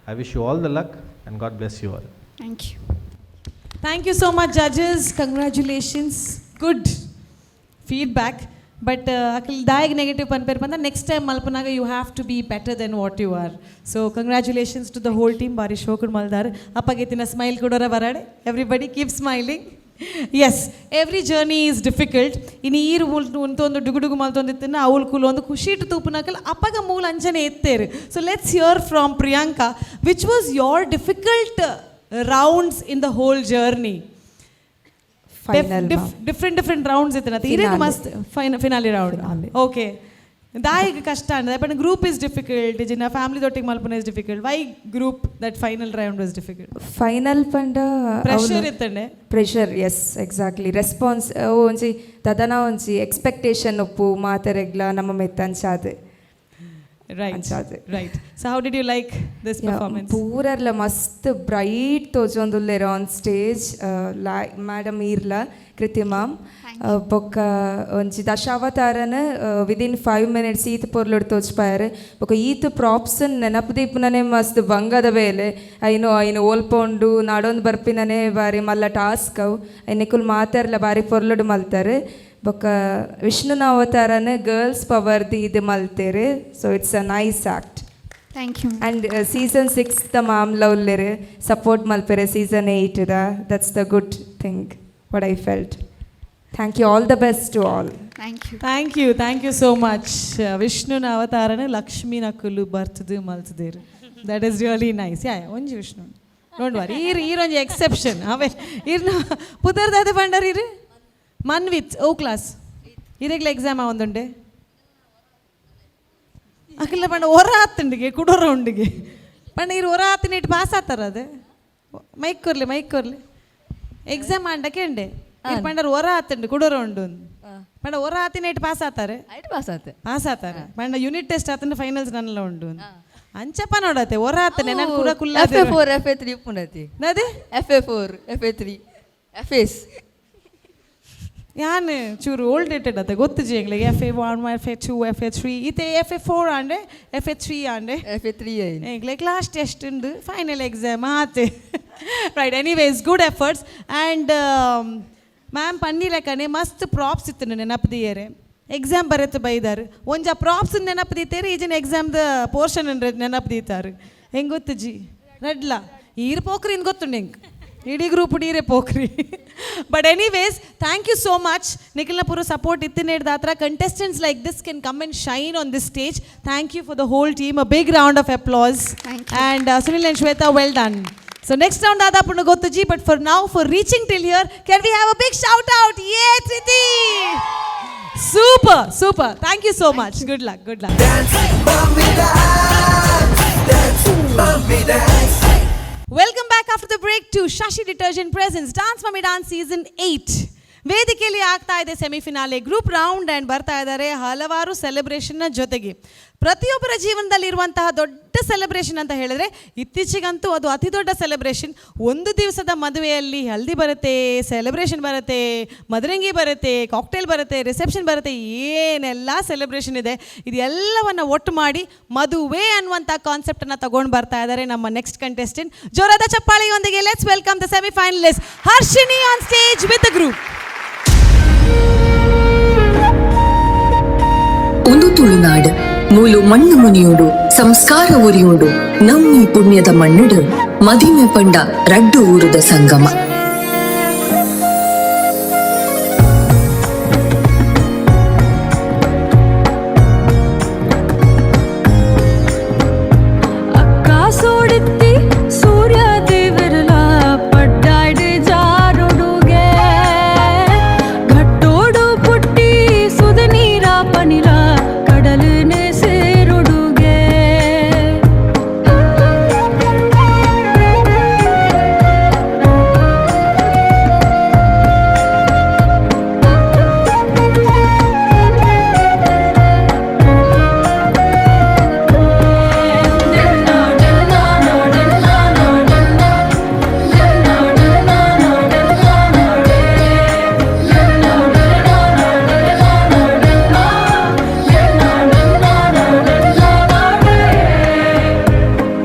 [SPEAKER 11] I wish you all the luck and God bless you all.
[SPEAKER 8] Thank you.
[SPEAKER 3] Thank you so much, judges. Congratulations. Good feedback. But Akal ದಾಯಗ್ negative ಪನ್ಪೇರ್ ಪಂದ next time ಮಲ್ಪನಾಗ you have to be better than what you are. So congratulations to the whole team. ಬಾರಿ ಶೋಕುಡ್ ಮಲ್ದಾರ್. ಅಪ್ಪಗೆತ್ತಿನ smile ಕೊಡೋರ ಬರಾಡೆ. Everybody keep smiling. Yes, every journey is difficult. ಇನಿ ಈರು ಉಂತೊಂದು ಡುಗು ಡುಗು ಮಲ್ತೊಂದಿತ್ತಿನ ಅವ್ಲು ಕುಲೊಂದು ಖುಷಿಟ್ ತೂಪುನಕಲ್ ಅಪಗ ಮೂಲ ಅಂಚನೆ ಎತ್ತೇರು. So let's hear from Priyanka, which was your difficult rounds in the whole journey?
[SPEAKER 13] Final.
[SPEAKER 3] Different different rounds ಇತ್ತಿನ ಇರೇಗ ಮಸ್ತ್ finale round. Okay, ದಾಯಿಗ್ ಕಷ್ಟ ಅಂದ but group is difficult, ಜಿನ family ದೊಟ್ಟಿಗೆ ಮಲ್ಪುನ is difficult. Why group that final round was difficult?
[SPEAKER 13] Final ಪಂಡ
[SPEAKER 3] pressure ಇತ್ತಂಡೆ.
[SPEAKER 13] Pressure, yes, exactly. Response ಒಂಜಿ ತದನ ಒಂಜಿ ಎಕ್ಸ್ಪೆಕ್ಟೇಷನ್ ಒಪ್ಪು ಮಾತೆರೆಗ್ಲ ನಮ್ಮ ಮೆತ್ತ ಅಂಚಾದ್.
[SPEAKER 3] Right, so how did you like this performance?
[SPEAKER 13] ಪೂರರ್ಲ ಮಸ್ತ್ ಬ್ರೈಟ್ ತೋಜೊಂದುಲ್ಲೆರ್ ಆನ್ ಸ್ಟೇಜ್. ಮೇಡಮ್ ಈರ್ಲ, ಕೃತಿ ಮ್ಯಾಮ್, ಬೊಕ್ಕ ಒಂಜಿ ದಶಾವತಾರನ ವಿದಿನ್ 5 ಮಿನಿಟ್ಸ್ ಈತ್ ಪೊರ್ಲುಡ್ ತೋಜ್ಪಾಯರ್. ಬೊಕ್ಕ ಈತ್ ಪ್ರಾಪ್ಸ್ ನೆನಪು ದೀಪುನನೆ ಮಸ್ತ್ ಬಂಗದ ಬೇಲೆ. ಐನು ಐನು ಓಲ್ಪೊಂಡು ನಾಡೊಂದು ಬರ್ಪಿನನೆ ಬಾರಿ ಮಲ್ಲ ಟಾಸ್ಕ್ ಅವು. ಐನಿಕುಲ್ ಮಾತೆರ್ಲ ಬಾರಿ ಪೊರ್ಲುಡು ಮಲ್ತಾರೆ. ಬೊಕ್ಕ ವಿಷ್ಣುನ ಅವತಾರನ ಗರ್ಲ್ಸ್ ಪವರ್ದಿ ಇದು ಮಲ್ತೇರು. So it's a nice act.
[SPEAKER 8] Thank you.
[SPEAKER 13] And season 6 the ma'am ಉಲ್ಲೆರ್, support ಮಲ್ಪೆರೆ season 8 the. That's the good thing what I felt. Thank you, all the best to all.
[SPEAKER 8] Thank you.
[SPEAKER 3] Thank you, thank you so much. ವಿಷ್ಣುನ ಅವತಾರನ Lakshmi ನಕುಲು ಬರ್ತದು ಮಲ್ತದೇರು. That is really nice. Yeah, ಒಂಜಿ Vishnu, don't worry. ಈರ್ ಈರೊಂಜಿ exception ಅವೇ. ಈರ್ನ ಪುದರ್ದಾದೆ ಪಂಡರ್ ಇರು? ಮನ್ವಿತ್. ಓ class? ಇರೆಗ್ಲ exam ಒಂದುಂಡೆ ಅಖಿಲ ಪಂಡ ಒರ ಆತುಂಡಿಗೆ ಕುಡೊರ ಉಂಡಿಗೆ ಪಂಡ ಇರು ಒರ ಆತಿನ ಇಟ್ಟು ಪಾಸ್ ಆತಾರ. ಅದೇ ಮೈಕ್ ಕೊರ್ಲಿ, ಮೈಕ್ ಕೊರ್ಲಿ. ಎಕ್ಸಾಮ್ ಆಂಡಕ್ಕೆ ಉಂಡೆ ಇರ್ ಪಂಡರ್ ಒರ ಆತುಂಡು ಕುಡೊರ ಉಂಡು ಪಂಡ ಒರ ಆತಿನ ಇಟ್ಟು ಪಾಸ್ ಆತಾರೆ.
[SPEAKER 14] ಪಾಸ್ ಆತೆ.
[SPEAKER 3] ಪಾಸ್ ಆತಾರೆ ಪಂಡ ಯೂನಿಟ್ ಟೆಸ್ಟ್ ಆತಂಡ ಫೈನಲ್ಸ್ ನನ್ನಲ್ಲ ಉಂಡು ಅಂಚಪ್ಪ ನೋಡತ್ತೆ ಒರ ಆತನೆ ನಾನು ಕುಡ ಕುಲ್ಲ.
[SPEAKER 14] FA 4, FA 3 ಉಪ್ಪುಂಡತಿ.
[SPEAKER 3] ನದಿ.
[SPEAKER 14] FA 4, FA 3, FAs.
[SPEAKER 3] ಯಾನ್ ಚೂರು ಓಲ್ಡ್ ಡೇಟೆಡ್ ಅತ್ತೆ ಗೊತ್ತುಜಿ ಎಂಗ್ಲಿಗೆ. FA 1, FA 2, FA 3, ಇತ್ತೆ FA 4 ಆಂಡೆ, FA 3 ಆಂಡೆ.
[SPEAKER 14] FA 3.
[SPEAKER 3] ಎಂಗ್ಲಿಗೆ ಲಾಸ್ಟ್ ಟೆಸ್ಟ್ ಉಂಡು, ಫೈನಲ್ ಎಕ್ಸಾಮ್ ಆತೆ. Right, anyways, good efforts. And ma'am ಪನ್ನಿ ಲೆಕ್ಕನೆ ಮಸ್ತ್ ಪ್ರಾಪ್ಸ್ ಇತ್ತು ನೆನಪು ಎಕ್ಸಾಮ್ ಬರೆತು ಬೈದಾರು. ಒಂಜ ಪ್ರಾಪ್ಸ್ ನೆನಪು ದೀತೇರು, ಈಜಿನ ಎಕ್ಸಾಮ್ದ ಪೋರ್ಷನ್ ನೆನಪು ದೀತಾರು. ಹೆಂಗೆ ಗೊತ್ತುಜಿ ರಡ್ಲ ಈರ್ ಪೋಕ್ರಿ ಇನ್ ಗೊತ್ತುಂಡು ಹೆಂಗೆ ಇಡೀ ಗ್ರೂಪ್ ಡೀರೆ ಪೋಕ್ರಿ. But anyways, thank you so much. ನಿಖಿಲ್ನ ಪೂರ ಸಪೋರ್ಟ್ ಇತ್ತಿನೇಡ್ದ ದಾತ್ರ contestants like this can come and shine on this stage. Thank you for the whole team. A big round of applause. And Sunil and Shweta, well done. So next round ದಾದಾಪುಂಡು ಗೊತ್ತುಜಿ, but for now, for reaching till here, can we have a big shout out? ಯೇ ತ್ರಿತಿ, super, super. Thank you so much. Good luck, good luck.
[SPEAKER 2] Mummy dance, dance, mummy dance.
[SPEAKER 3] Welcome back after the break to Shashi Detergent presents Dance Mummy Dance Season 8. ವೇದಿಕೆಯಲ್ಲಿ ಆಗ್ತಾ ಇದೆ ಸೆಮಿಫಿನಾಲೆ group round and ಬರ್ತಾ ಇದ್ದಾರೆ ಹಲವಾರು ಸೆಲೆಬ್ರೇಷನ್ನ ಜೊತೆಗೆ. ಪ್ರತಿಯೊಬ್ಬರ ಜೀವನದಲ್ಲಿ ಇರುವಂತಹ ದೊಡ್ಡ ಸೆಲೆಬ್ರೇಷನ್ ಅಂತ ಹೇಳಿದ್ರೆ, ಇತ್ತೀಚೆಗಂತೂ ಅದು ಅತಿ ದೊಡ್ಡ ಸೆಲೆಬ್ರೇಷನ್. ಒಂದು ದಿವಸದ ಮದುವೆಯಲ್ಲಿ ಹಲ್ದಿ ಬರುತ್ತೆ, ಸೆಲೆಬ್ರೇಷನ್ ಬರುತ್ತೆ, ಮದರಂಗಿ ಬರುತ್ತೆ, ಕಾಕ್ಟೇಲ್ ಬರುತ್ತೆ, ರಿಸೆಪ್ಷನ್ ಬರುತ್ತೆ, ಏನೆಲ್ಲ ಸೆಲೆಬ್ರೇಷನ್ ಇದೆ. ಇದೆಲ್ಲವನ್ನು ಒಟ್ಟು ಮಾಡಿ ಮದುವೆ ಅನ್ನುವಂಥ ಕಾನ್ಸೆಪ್ಟನ್ನು ತಗೊಂಡು ಬರ್ತಾ ಇದ್ದಾರೆ ನಮ್ಮ ನೆಕ್ಸ್ಟ್ ಕಂಟೆಸ್ಟೆಂಟ್. ಜೋರಾದ ಚಪ್ಪಾಳೆಯೊಂದಿಗೆ let's welcome the semi finalist Harshini on stage with the group.
[SPEAKER 15] ಒಂದು ತುಳುನಾಡು ಮೂಲು ಮಣ್ಣು ಮುನಿಯೋಡು, ಸಂಸ್ಕಾರ ಉರಿಯೋಡು. ನಮ್ಮಿ ಪುಣ್ಯದ ಮಣ್ಣುಡು ಮದಿಮೆ ಪಂಡ ರಡ್ಡು ಊರುದ ಸಂಗಮ.
[SPEAKER 16] ಅಕ್ಕ ಸೋಡಿತ್ತಿ ಸೂರ್ಯ ದೇವರಲ ಪಡ್ಡಾಡ್ ಜಾರೊಡುಗೆ ಘಟ್ಟೋಡು ಪುಟ್ಟಿ ಸುದನೀರ ಪನಿಲ ಕಡಲನೆ ಸೇರೊಡುಗೆ.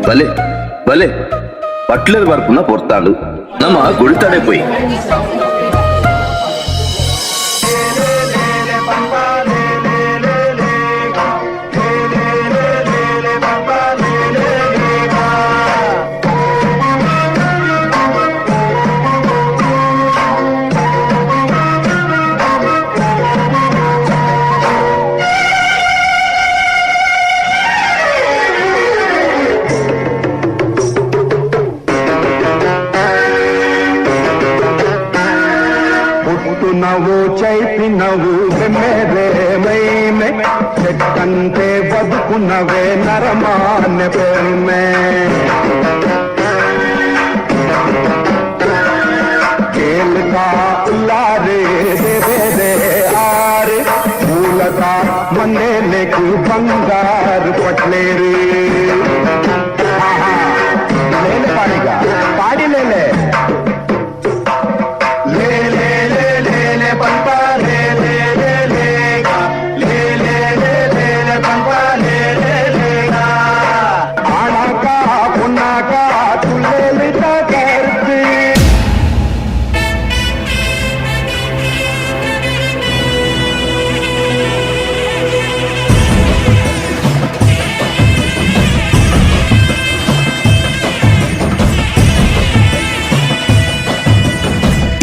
[SPEAKER 17] ಬಲೆ ಬಲೆ ಪಟ್ಲರ್ ಬರ್ಪುನ ಪೊರ್ತಾಂಡು ನಮ್ಮ ಗುಡಿತಡೆ ಪೋಯಿ.
[SPEAKER 6] ಮುತ್ತುನವು ಚೈಪಿನವು ಮೇರೆ ಮೈಮೆ ಚೆಟ್ಟಂತೆ ಬದುಕುನವೇ ನರಮಾನ್ಯ ಪೆರುಮೆ ಕೇಳ್ತಾ ಉಲ್ಲಾರೆ ದೇವೆ they ಆರೆ ಮೂಲಕ ಮಂದೇಲೆಕು ಬಂಗಾರು ಪಟ್ಲೇರಿ ಲೇಲೆ ಪಾಡಿಗ ಪಾಡಿ ಲೇಲೆ ಲೇ ಲೇ ಲೇ ಲೇ ಲೇ ಪಂಪ ಲೇ ಲೇ ಲೇ ಲೇ ಗಾ ಲೇ ಲೇ ಲೇ ಲೇ ಲೇ ಪಂಪ ಲೇ ಲೇ ಲೇ ಗಾ ಆಣಕ ಪುಣ್ಣಕ ತುಲೇಲಿತ ಕರ್ತಿ.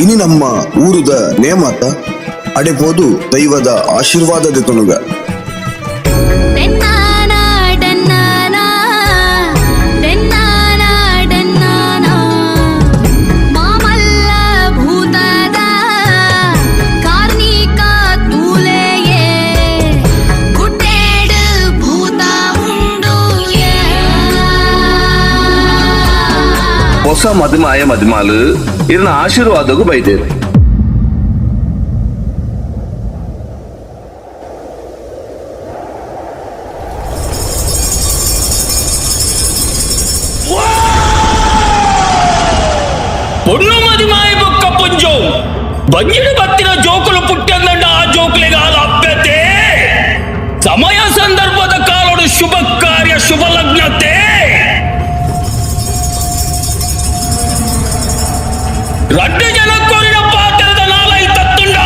[SPEAKER 18] ಇನಿ ನಮ್ಮ ಊರುದ ನೇಮತ ಅಡೆಪೋದು ದೈವದ ಆಶೀರ್ವಾದದ ತುಣುಗ.
[SPEAKER 16] ಮಾಮಲ್ಲ ಭೂತದ ಕಾರ್ಣಿಕ ತೂಲೆಯೇ ಗುಡ್ಡೇಡು ಭೂತ ಉಂಡು.
[SPEAKER 17] ಹೊಸ ಮದುಮಾಯ ಮದುಮಾಲು ಇರ್ನ ಆಶೀರ್ವಾದಗೂ ಬೈದೇರು.
[SPEAKER 19] పొన్ను మదిమాయ బొక్క పుంజో ಬಂಜಿಡು ಬತ್ತಿನ ಜೋಕುಲು ಪುಟ್ಟಂದಂಡ ಆ ಜೋಕುಲಿಗೆ ಆದ ಅಪ್ಪತೆ ಸಮಯ ಸಂದರ್ಭದ ಕಾಲೋಡು ಶುಭ ಕಾರ್ಯ ಶುಭ ಲಗ್ನತೆ ರಡ್ಡು ಜನ ಕೋರಿನ ಪಾತ್ರದ ನಾಲೈ ತತ್ತುಂಡ.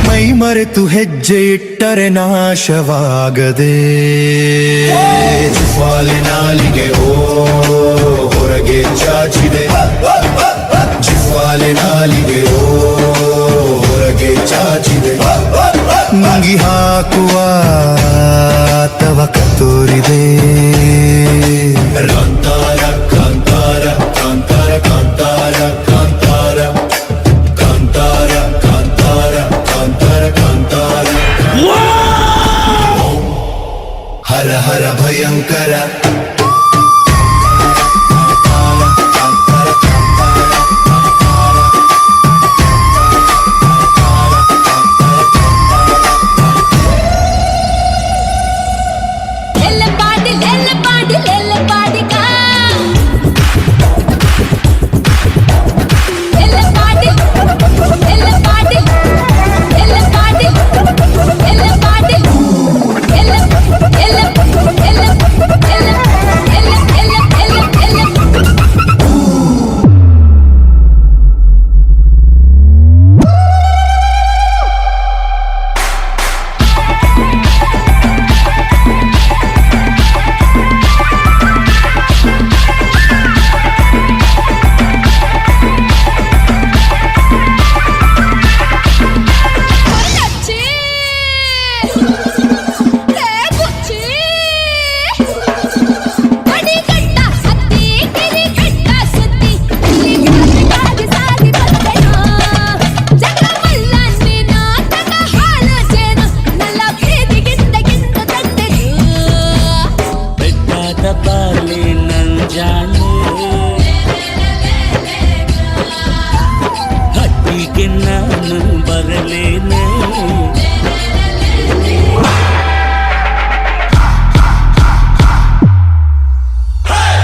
[SPEAKER 7] ಮೈ ಮರೆತು ಹೆಜ್ಜೆ ಇಟ್ಟರೆ ನಾಶವಾಗದೆ ಜಿಫಾಲೆ ನಾಲಿಗೆ ಓ ಹೊರಗೆ ಚಾಚಿದೆ ಜಿಫಾಲೆ ನಾಲಿಗೆ ಓ ಹೊರಗೆ ಚಾಚಿದೆ ನುಂಗಿ ಹಾಕುವ ತವಕ ತೋರಿದೆ. ಕಾಂತಾರ ಕಾಂತಾರ ಕಾಂತಾರ ಕಾಂತಾರ ಕಾಂತಾರ ಕಾಂತಾರ ಕಾಂತಾರ ಕಾಂತಾರ ಕಾಂತಾರ ಹರ ಹರ ಭಯಂಕರ.
[SPEAKER 16] ಲೆಲ್ಲ ಪಾಡಿ ಲೆಲ್ಲ ಪಾಡಿ ಲೆಲ್ಲ ಪಾಡಿಗ ಲೆಲ್ಲ ಪಾಡಿ ಲೆಲ್ಲ ಪಾಡಿ ಲೆಲ್ಲ ಪಾಡಿ ಲೆಲ್ಲ ಪಾಡಿ ಲೆಲ್ಲ ಲೆಲ್ಲ ಲೆಲ್ಲ ಲೆಲ್ಲ ಲೆಲ್ಲ ಲೆಲ್ಲ ಲೆಲ್ಲ ಲೆಲ್ಲ.
[SPEAKER 7] ಬೆಟ್ಟದ ಬಾಲೆ ನಂಜಾನೆ ಹಟ್ಟಿಗೆ ನಾನು ಬರಲೇನೆ.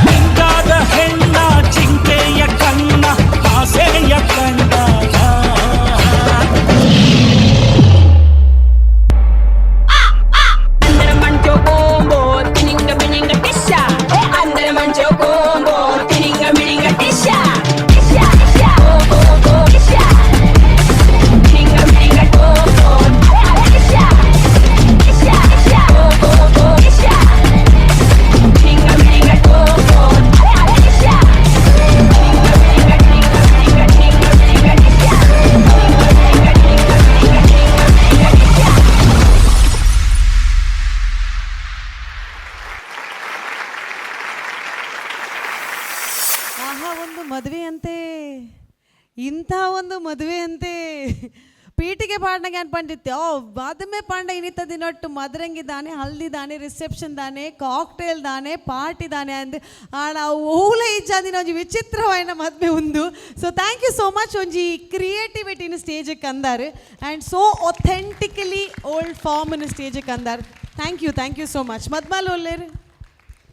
[SPEAKER 7] ಹಿಂಗಾದ ಹೆಣ್ಣ ಚಿಂತೆಯ ಕಣ್ಣ ಆಸೆಯ ಕಂಡ.
[SPEAKER 16] అందరం మంచో కోంబో తినింగ మినింగ టిషా.
[SPEAKER 3] ಆಹಾ, ಒಂದು ಮದುವೆ ಅಂತೆ, ಇಂಥ ಒಂದು ಮದುವೆ ಅಂತೆ. ಪೀಟಿಗೆ ಪಾಡ್ನಾಗ ಏನು ಪಂಡಿತ್ತೆ, ಓ ಮದುವೆ ಪಾಂಡ ಇನ್ನಿತ್ತ ದಿನೊಟ್ಟು ಮದರಂಗಿ ದಾನೆ, ಹಲ್ದಿ ದಾನೆ, ರಿಸೆಪ್ಷನ್ ದಾನೆ, ಕಾಕ್ಟೇಲ್ ದಾನೆ, ಪಾರ್ಟಿ ದಾನೆ ಅಂದ್ ಆಡ ಓಲ ಇಜ್ಜಾದಿನ ಒಂಜಿ ವಿಚಿತ್ರವಾಯಿನ ಮದುವೆ ಉಂದು. So thank you so much. ಒಂಜಿ ಕ್ರಿಯೇಟಿವಿಟಿನ ಸ್ಟೇಜಿಗೆ ಕಂದಾರು ಆ್ಯಂಡ್ ಸೋ ಒಥೆಂಟಿಕಲಿ ಓಲ್ಡ್ ಫಾರ್ಮ್ನ ಸ್ಟೇಜಿಗೆ ಕಂದಾರು. Thank you, thank you so much. ಮದ್ಮಾಲ್ ಒಲ್ಲೇರು?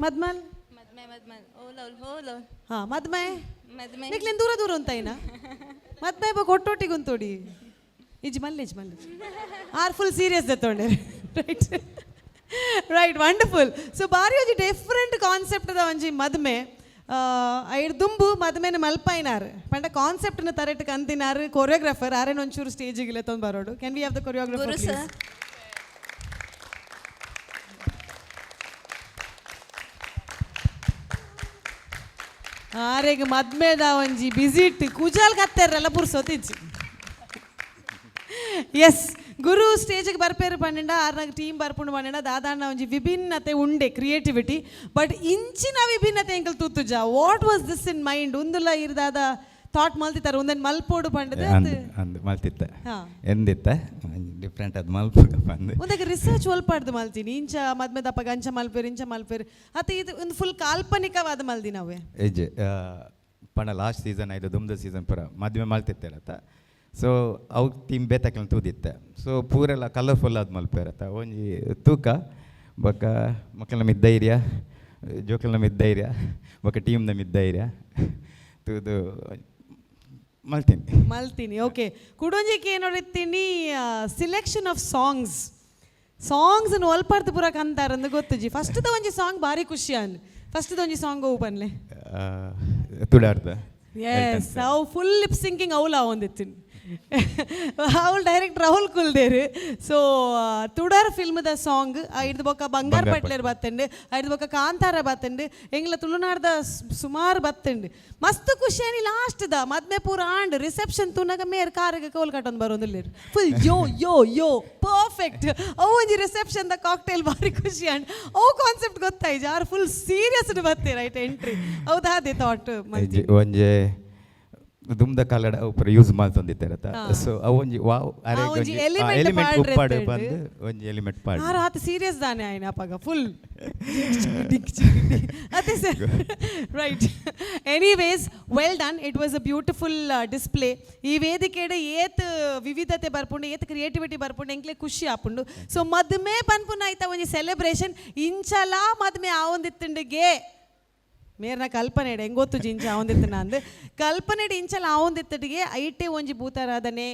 [SPEAKER 3] ಮದ್ಮಾಲ್.
[SPEAKER 20] ಮದ್ಮೆ ಮದ್ಮಲ್ ಓಲೋಲ್ ಹೋಲೋಲ್.
[SPEAKER 3] ಹಾಂ, ಮದ್ಮೆ.
[SPEAKER 20] ಮದ್ಮೆ.
[SPEAKER 3] ನಿಕ್ಲೇನು ದೂರ ದೂರ ಉಂತಾಯಿನ ಮದ್ಮೆ ಬೊಕ್ಕ ಒಟ್ಟೊಟ್ಟಿಗೆ ಉಂತೋಡಿ. ಇಜ್ ಮಲ್ಲೇಜ್ ಮಲ್ಲೇಜ್ ಆರ್ ಫುಲ್ ಸೀರಿಯಸ್ ದತ್ತೊಂಡೆ. Right right, wonderful. ಸೊ ಬಾರಿ ಒಂಜಿ ಡಿಫ್ರೆಂಟ್ ಕಾನ್ಸೆಪ್ಟ್ದ ಒಂಜಿ ಮದ್ಮೆ. ಐಡ್ ದುಂಬು ಮದ್ಮೆನ ಮಲ್ಪಾಯಿನಾರ್ ಪಂಡ ಕಾನ್ಸೆಪ್ಟ್ನ ತರೆಟ್ ಕಂತಿನಾರ್ ಕೊರಿಯೋಗ್ರಾಫರ್ ಆರೇನ ಒಂಚೂರು ಸ್ಟೇಜಿಗೆ ಲೆತ್ತೊಂದು ಬರೋಡು. Can we have the choreographer?
[SPEAKER 20] Guru sir.
[SPEAKER 3] ಆರೆಗ್ ಮದ್ಮೆದ ಒಂಜಿ ಬಿಸಿಟ್ ಕುಜಾಲ್ ಕತ್ತೆರಲ್ಲ ಪುರ್ಸೊತ್ತಿಜ್ಜಿ. ಎಸ್, ಗುರು ಸ್ಟೇಜಿಗೆ ಬರ್ಪೇರು ಪನ್ನೆಂಡ, ಆರ್ನಾಗ ಟೀಮ್ ಬರ್ಪುಂಡು ಪನ್ನೆಂಡ, ದಾದಾಣ್ಣ ಒಂಜಿ ವಿಭಿನ್ನತೆ ಉಂಡೆ ಕ್ರಿಯೇಟಿವಿಟಿ, ಬಟ್ ಇಂಚಿನ ವಿಭಿನ್ನತೆ ಎಂಕಲ್ ತೂತುಜ. What was this in mind? ಉಂದುಲ ಇರ್ ದಾದ ಥಾಟ್ ಮಲ್ತಿತ್ತಾರೆ ಒಂದನ್ನು ಮಲ್ಪೋಡು ಪಂಡದೆ?
[SPEAKER 21] ಅಂದ್ ಅಂದ್ ಮಲ್ತಿತ್ತೆ. ಎಂದಿತ್ತ ಡಿಫ್ರೆಂಟ್ ಅದು ಮಲ್ಪುಗ ಬಂದು.
[SPEAKER 3] ಒಂದಾಗ ರಿಸರ್ಚ್ ಒಲ್ಪಾಡ್ದು ಮಲ್ತೀನಿ, ಇಂಚ ಮದ್ಮೆ ದಪ್ಪ ಗಂಚ ಮಲ್ಪೇರು, ಇಂಚ ಮಲ್ಪೇರು ಅತ್ತ ಇದು ಒಂದು ಫುಲ್ ಕಾಲ್ಪನಿಕವಾದ ಮಲ್ದಿ ನಾವೇ.
[SPEAKER 21] ಎಜ್ ಪಂಡ ಲಾಸ್ಟ್ ಸೀಸನ್ ಆಯ್ತು, ದುಮ್ದ ಸೀಸನ್ ಪೂರ ಮದುವೆ ಮಲ್ತಿತ್ತೇರತ್ತ. ಸೊ ಅವು ಟೀಮ್ ಬೇತಕ್ಲ ತೂದಿತ್ತೆ. ಸೊ ಪೂರೆಲ್ಲ ಕಲರ್ಫುಲ್ ಆದ್ ಮಲ್ಪೇರತ್ತ ಒಂಜಿ ತೂಕ ಬೊಕ್ಕ ಮಕ್ಕಳ ಮಿದ್ದ ಧೈರ್ಯ, ಜೋಕಲ್ನ ಮಿದ್ದ ಧೈರ್ಯ, ಬೊಕ್ಕ ಟೀಮ್ನ ಮಿದ್ದ ಧೈರ್ಯ ತೂದು ಮಲ್ತೀನಿ.
[SPEAKER 3] ಮಲ್ತೀನಿ, ಓಕೆ. ಕುಡೊಂಜಿಗೆ ಏನೋಡಿತ್ತೀನಿ, ಸಿಲೆಕ್ಷನ್ ಆಫ್ ಸಾಂಗ್ಸ್. ಸಾಂಗ್ಸ್ ಒಲ್ಪರ್ದು ಪೂರ ಕಂತಾರಂದು ಗೊತ್ತುಜಿ. ಫಸ್ಟ್ದ ಒಂಜಿ ಸಾಂಗ್ ಭಾರಿ ಖುಷಿ ಅನ್. ಫಸ್ಟ್ದ ಒಂಜಿ ಸಾಂಗ್ ಓಪನ್ಲೆ.
[SPEAKER 21] ತುಡಾರ್ದ.
[SPEAKER 3] ಎಸ್, ಅವು ಫುಲ್ ಲಿಪ್ ಸಿಂಕಿಂಗ್ ಅವಲ ಒಂದಿತ್ತಿನಿ. ಅವಳು ಡೈರೆಕ್ಟ್ ರಾಹುಲ್ ಕುಲ್ದೇರು. ಸೊ ತುಡರ್ ಫಿಲ್ಮ್ದ ಸಾಂಗ್ ಐದು ಬೊಕ್ಕ ಬಂಗಾರ
[SPEAKER 21] ಬಂಗಾರ್.
[SPEAKER 3] ಪಟ್ಲೇರ್ ಬತ್ತಂಡು, ಐದು ಬೊಕ್ಕ ಕಾಂತಾರ ಬತ್ತಂಡು, ಎಂಗ್ಲ ತುಳುನಾಡ್ದ ಸುಮಾರು ಬತ್ತಂಡು. ಮಸ್ತ್ ಖುಷಿಯಾನಿ. ಲಾಸ್ಟ್ದ ಮದ್ಮೆ ಪೂರ ಆಂಡ್ ರಿಸೆಪ್ಷನ್ ತೂನಾಗ ಮೇರ್ ಕಾರಿಗೆ ಕೋಲ್ ಕಟ್ಟೊಂದು ಬರೋದಿಲ್ಲ, ಫುಲ್ ಯೋ ಯೋ ಯೋ ಪರ್ಫೆಕ್ಟ್. ಅವು ಒಂಜಿ ರಿಸೆಪ್ಷನ್ the cocktail ಭಾರಿ ಖುಷಿ ಆಂಡ್. ಅವು ಕಾನ್ಸೆಪ್ಟ್ ಗೊತ್ತಾಯ್ತು, ಯಾರು ಫುಲ್ ಸೀರಿಯಸ್ ಬತ್ತೆ ರೈಟ್ ಎಂಟ್ರಿ. ಹೌದಾ, ಅದೇ ಥಾಟ್.
[SPEAKER 21] ಒಂಜಿ ದುಮ್ದ ಕಾಲಡ ಅವು ಪೂರ ಯೂಸ್ ಮಲ್ತೊಂದಿತ್ತಿರತ್ತ. ಸೊ ಅವು ಒಂಜಿ ವಾವ್ ಅರೆ.
[SPEAKER 3] ಒಂಜಿ element
[SPEAKER 21] element
[SPEAKER 3] ಪಾಡ್ರೆ
[SPEAKER 21] ಉಪ್ಪಾಡು
[SPEAKER 3] ಎತ್ತೇಡು.
[SPEAKER 21] ಬಂದು ಒಂಜಿ ಎಲಿಮೆಂಟ್ ಪಾಡ್.
[SPEAKER 3] ಆರ್ ಆತ ಸೀರಿಯಸ್ ದಾನೆ ಆಯ್ನ ಅಪಗ ಫುಲ್ ಅದೇ sir. Right, anyways, well done. It was a beautiful display. ಈ ವೇದಿಕೆಡ್ ಏತ್ ವಿವಿಧತೆ ಬರ್ಪುಂಡು, ಏತ್ ಕ್ರಿಯೇಟಿವಿಟಿ ಬರ್ಪುಂಡು, ಎಂಕ್ಲೆ ಖುಷಿ ಆಪುಂಡು. ಸೊ ಮದ್ಮೆ ಪನ್ಪುನ ಐತ ಒಂಜಿ ಸೆಲೆಬ್ರೇಷನ್ ಇಂಚಲಾ ಮದ್ಮೆ ಆವೊಂದಿತ್ತುಂಡುಗೆ ಮೇರ್ನ ಕಲ್ಪನೆ ಹೆಂಗ್ ಗೊತ್ತು ಇಂಚ ಆವೊಂದಿತ್ತು ನಂದು ಕಲ್ಪನೆ. ಇಂಚಲ ಆವೊಂದಿತ್ತಡಿಗೆ ಐಟೆ ಒಂಜಿ ಭೂತಾರಾಧನೆ,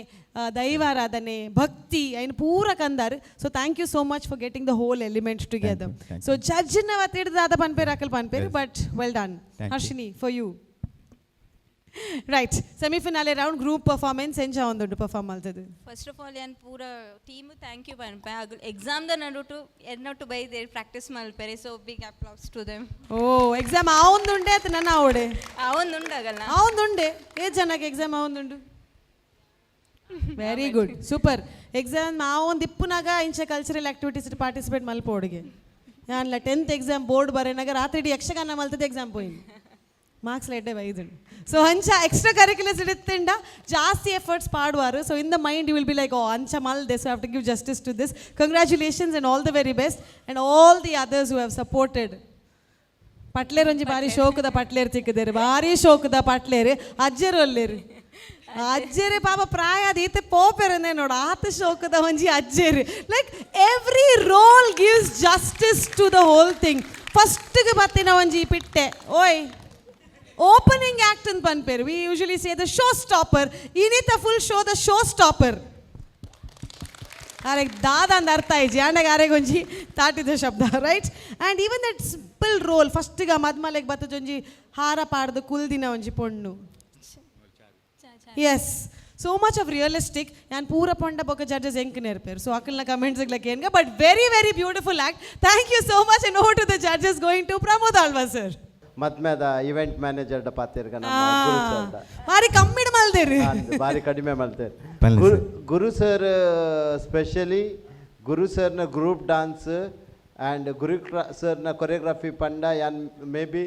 [SPEAKER 3] ದೈವಾರಾಧನೆ, ಭಕ್ತಿ ಐನ್ ಪೂರ ಕಂದಾರ್. So thank you so much for getting the whole element together.
[SPEAKER 21] Thank.
[SPEAKER 3] So ಜಡ್ಜ್ನ ಹಿಡ್ದಾದ ಪನ್ಪೇರು Akal ಪನ್ಪೇರು, but well done.
[SPEAKER 21] Thank you.
[SPEAKER 3] Harshini, for you. Right, semifinale round group performance ಎಂಚ ಒಂದುಂಡು ಪರ್ಫಾರ್ಮ್ ಮಲ್ತದು?
[SPEAKER 20] ಫಸ್ಟ್ ಆಫ್ ಆಲ್ ಯಾನ್ ಪೂರ ಟೀಮ್ thank you ಪನ್ಪೆ. ಅಗಲ್ exam ದ ನಡುಟು ಎನ್ನೊಟ್ಟು ಬೈದೇರ್ practice ಮಲ್ಪೆರೆ. So big applause to them.
[SPEAKER 3] O, exam ಆವೊಂದುಂಡೆ ಆತ ನನ್ನ ಆವಡೆ?
[SPEAKER 20] ಆವೊಂದುಂಡಾಗಲ್ಲ.
[SPEAKER 3] ಆವೊಂದುಂಡೆ. ಏ ಜನಕ್ಕೆ ಎಕ್ಸಾಮ್ ಆವೊಂದುಂಡು? Very good, super. Exam ಆವೊಂದು ಇಪ್ಪುನಾಗ ಇಂಚ ಕಲ್ಚರಲ್ ಆಕ್ಟಿವಿಟೀಸ್ ಪಾರ್ಟಿಸಿಪೇಟ್ ಮಲ್ಪೋಡಿಗೆ. ಯಾನ್ಲ 10th exam board ಬರೇನಾಗ ರಾತ್ರಿ ಇಡೀ ಯಕ್ಷಗಾನ ಮಲ್ತದ ಎಕ್ಸಾಮ್ ಪೋಯಿನ್, ಮಾರ್ಕ್ಸ್ ಲೇಟೇ ಬೈದುಂಡು. ಸೊ ಅಂಚ ಎಕ್ಸ್ಟ್ರಾ ಕರಿಕ್ಯುಲರ್ಸ್ ಇಡುತ್ತಿಂಡ ಜಾಸ್ತಿ ಎಫರ್ಟ್ಸ್ ಪಾಡುವಾರು. So in the mind you will be like, "Oh, ಅಂಚ ಮಲ್ದೆ, so have to give justice to this." Congratulations and all the very best, and all the others who have supported. Patler ಒಂಜಿ ಬಾರಿ ಶೋಕದ ಪಟ್ಲೇರ್ ತಿಕ್ಕದೇರು, ಭಾರಿ ಶೋಕದ ಪಟ್ಲೇರು. ಅಜ್ಜರು ಅಲ್ಲೇರು, ಅಜ್ಜೇರೆ ಪಾಪ ಪ್ರಾಯ ಅದು ಈತೆ ಪೋಪೆರನೆ ನೋಡು, ಆತ ಶೋಕದ ಒಂಜಿ ಅಜ್ಜೇರು. Like every role gives justice to the whole thing. ಫಸ್ಟ್ಗೆ ಬತ್ತಿನ ಒಂಜಿ ಪಿಟ್ಟೆ ಓಯ್ ಓಪನಿಂಗ್ ಆಕ್ಟ್ ಅಂತ ಪನ್ಪೇರು. We usually say the show stopper. ಇನಿತ full show the show stopper. ಆರೆಗ್ ದಾದ ಅಂದ್ ಅರ್ಥ ಆಯ್ಜಿ ಆಂಡಗ ಆರೆಗ್ ಒಂಜಿ ತಾಟಿದ ಶಬ್ದ. Right, and even that simple role, ಫಸ್ಟಿಗೆ ಮದ್ಮಲೆಗ್ ಬತ್ತಜೊಂಜಿ ಹಾರ ಪಾಡ್ದು ಕುಲ್ದಿನ ಒಂಜಿ ಪೊಣ್ಣು. Yes, so much of realistic. ಯಾನ್ ಪೂರ ಪೊಂಡ ಬೊಕ್ಕ ಜಡ್ಜಸ್ ಎಂಕ್ ನೇರ್ಪೇರು. ಸೊ ಅಕಲ್ನ comments ಏನ್ಗ, but very very beautiful act. Thank you so much, and over to the judges, going to Pramod Alva sir.
[SPEAKER 12] ಮದ್ಮೆದ event manager ಪಾತಿರ್ಗ ನಮ್ಮ ಗುರು ಸರ್.
[SPEAKER 3] ಬಾರಿ ಕಮ್ಮಿಡ್ ಮಲ್ದೇರು.
[SPEAKER 12] ಬಾರಿ ಕಡಿಮೆ ಮಲ್ತೇರು.
[SPEAKER 21] ಪಲ್ಲೆ.
[SPEAKER 12] ಗುರು ಗುರು ಸರ್, ಸ್ಪೆಷಲಿ ಗುರು ಸರ್ನ ಗ್ರೂಪ್ ಡಾನ್ಸ್. ಆ್ಯಂಡ್ ಗುರು ಸರ್ನ ಕೊರಿಯೋಗ್ರಫಿ ಪಂಡ ಯಾನ್ ಮೇ ಬಿ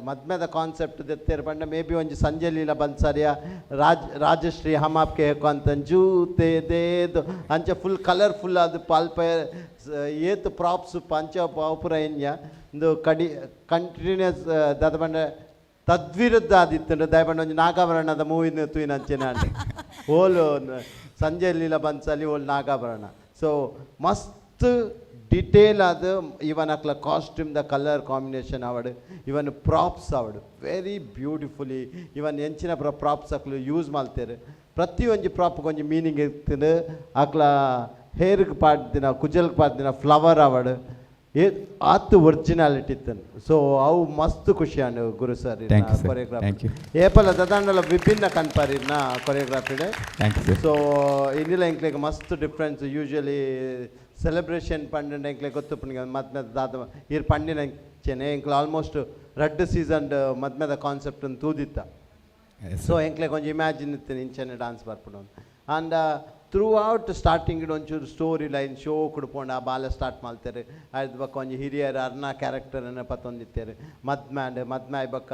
[SPEAKER 12] ಮದ್ಮೆದ ಕಾನ್ಸೆಪ್ಟ್ ದೆತ್ತೇರು ಪಂಡ ಮೇ ಬಿ ಒಂಜಿ ಸಂಜೆ ಲೀಲಾ ಬನ್ಸಾರಿಯ ರಾಜ್ ರಾಜಶ್ರೀ ಹಮ್ ಆಪ್ಕೆ ಅಂತ ಜೂತೆ ದೇದು ಅಂಚ ಫುಲ್ ಕಲರ್ಫುಲ್ ಅದು ಪಾಲ್ಪ ಏತ್ ಪ್ರಾಪ್ಸ್ ಪಂಚ ಪಾಪುರ ಇಂಜ ಇಂದು ಕಡಿ ಕಂಟಿನ್ಯೂಸ್ ದಾದ ಪಂಡ ತದ್ವಿರುದ್ಧ ಆದಿತ್ತುಂಡು. ದಯಪಂಡ ಒಂಜಿ ನಾಗಾಭರಣದ ಮೂವಿನ ತೂಯಿನ ಅಂಚೆನ ಓಲು ಸಂಜೆ ಲೀಲಾ ಬನ್ಸಾಲಿ ಓಲ್ ನಾಗಾಭರಣ. ಸೊ ಮಸ್ತ್ ಡಿಟೇಲ್ ಆದ ಇವನ್ ಅಕ್ಲ ಕಾಸ್ಟ್ಯೂಮ್ the colour combination ಆವಡ್, ಇವನ್ ಪ್ರಾಪ್ಸ್ ಆವಡ್ ವೆರಿ ಬ್ಯೂಟಿಫುಲಿ ಇವನ್ ಎಂಚಿನ ಪ್ರಾಪ್ಸ್ ಅಕ್ಲು ಯೂಸ್ ಮಲ್ತೇರು. ಪ್ರತಿಯೊಂಜಿ ಪ್ರಾಪ್ಗೆ ಒಂಜಿ ಮೀನಿಂಗ್ ಇರ್ತದೆ. ಅಕ್ಲ ಹೇರ್ಗೆ ಪಾಡ್ದಿನ ಕುಜಲ್ಗೆ ಪಾಡ್ದಿನ ಫ್ಲವರ್ ಆವಡ್ ಏ ಆತು ಒರಿಜಿನಾಲಿಟಿ ಇತ್ತು. ಸೊ ಅವು ಮಸ್ತ್ ಖುಷಿ ಆಂಡ್ ಗುರು ಸರ್ ಕೊರಿಯೋಗ್ರಾಫಿ. ಏಪಲ ದದಾಂಡಲ ವಿಭಿನ್ನ ಕನ್ಪಾರಿನ ಕೊರಿಯೋಗ್ರಾಫಿಡೆ. ಸೊ ಇನ್ನಿಲ್ಲ ಎಂಕ್ಲೆಗ್ ಮಸ್ತ್ ಡಿಫ್ರೆನ್ಸ್. ಯೂಶಲಿ ಸೆಲೆಬ್ರೇಷನ್ ಪಂಡ ಎಂಕ್ಲೆ ಗೊತ್ತು ಪುಣ್ಯ ಮದ್ಮೆದ ದಾದ ಇರ್ ಪಂಡಿನ ಎಂಚೆನೆ ಎಂಕ್ಲೆ ಆಲ್ಮೋಸ್ಟ್ ರಡ್ಡ್ ಸೀಸನ್ ಮದ್ಮೆದ ಕಾನ್ಸೆಪ್ಟ್ ತೂದಿತ್ತ. ಸೊ ಎಂಕ್ಲೆ ಕೊಂಚ ಇಮ್ಯಾಜಿನ್ ಇತ್ತು ಇಂಚೆನೆ ಡಾನ್ಸ್ ಬರ್ಪುಂಡು. ಆ್ಯಂಡ್ ಥ್ರೂ ಔಟ್ ಸ್ಟಾರ್ಟಿಂಗ್ ಒಂಚೂರು ಸ್ಟೋರಿ ಲೈನ್ ಶೋ ಕುಡ್ಪೋಂಡು ಆ ಬಾಲ ಸ್ಟಾರ್ಟ್ ಮಾಡ್ತಾರೆ. ಅದ್ ಬೊಕ್ಕ ಒಂಜಿ ಹಿರಿಯರು ಅರ್ನ ಕ್ಯಾರೆಕ್ಟರನ್ನು ಪತ್ತೊಂದಿತ್ತಾರೆ. ಮದ್ಮ್ಯಾಂಡ್ ಮದ್ಮೆ ಬೊಕ್ಕ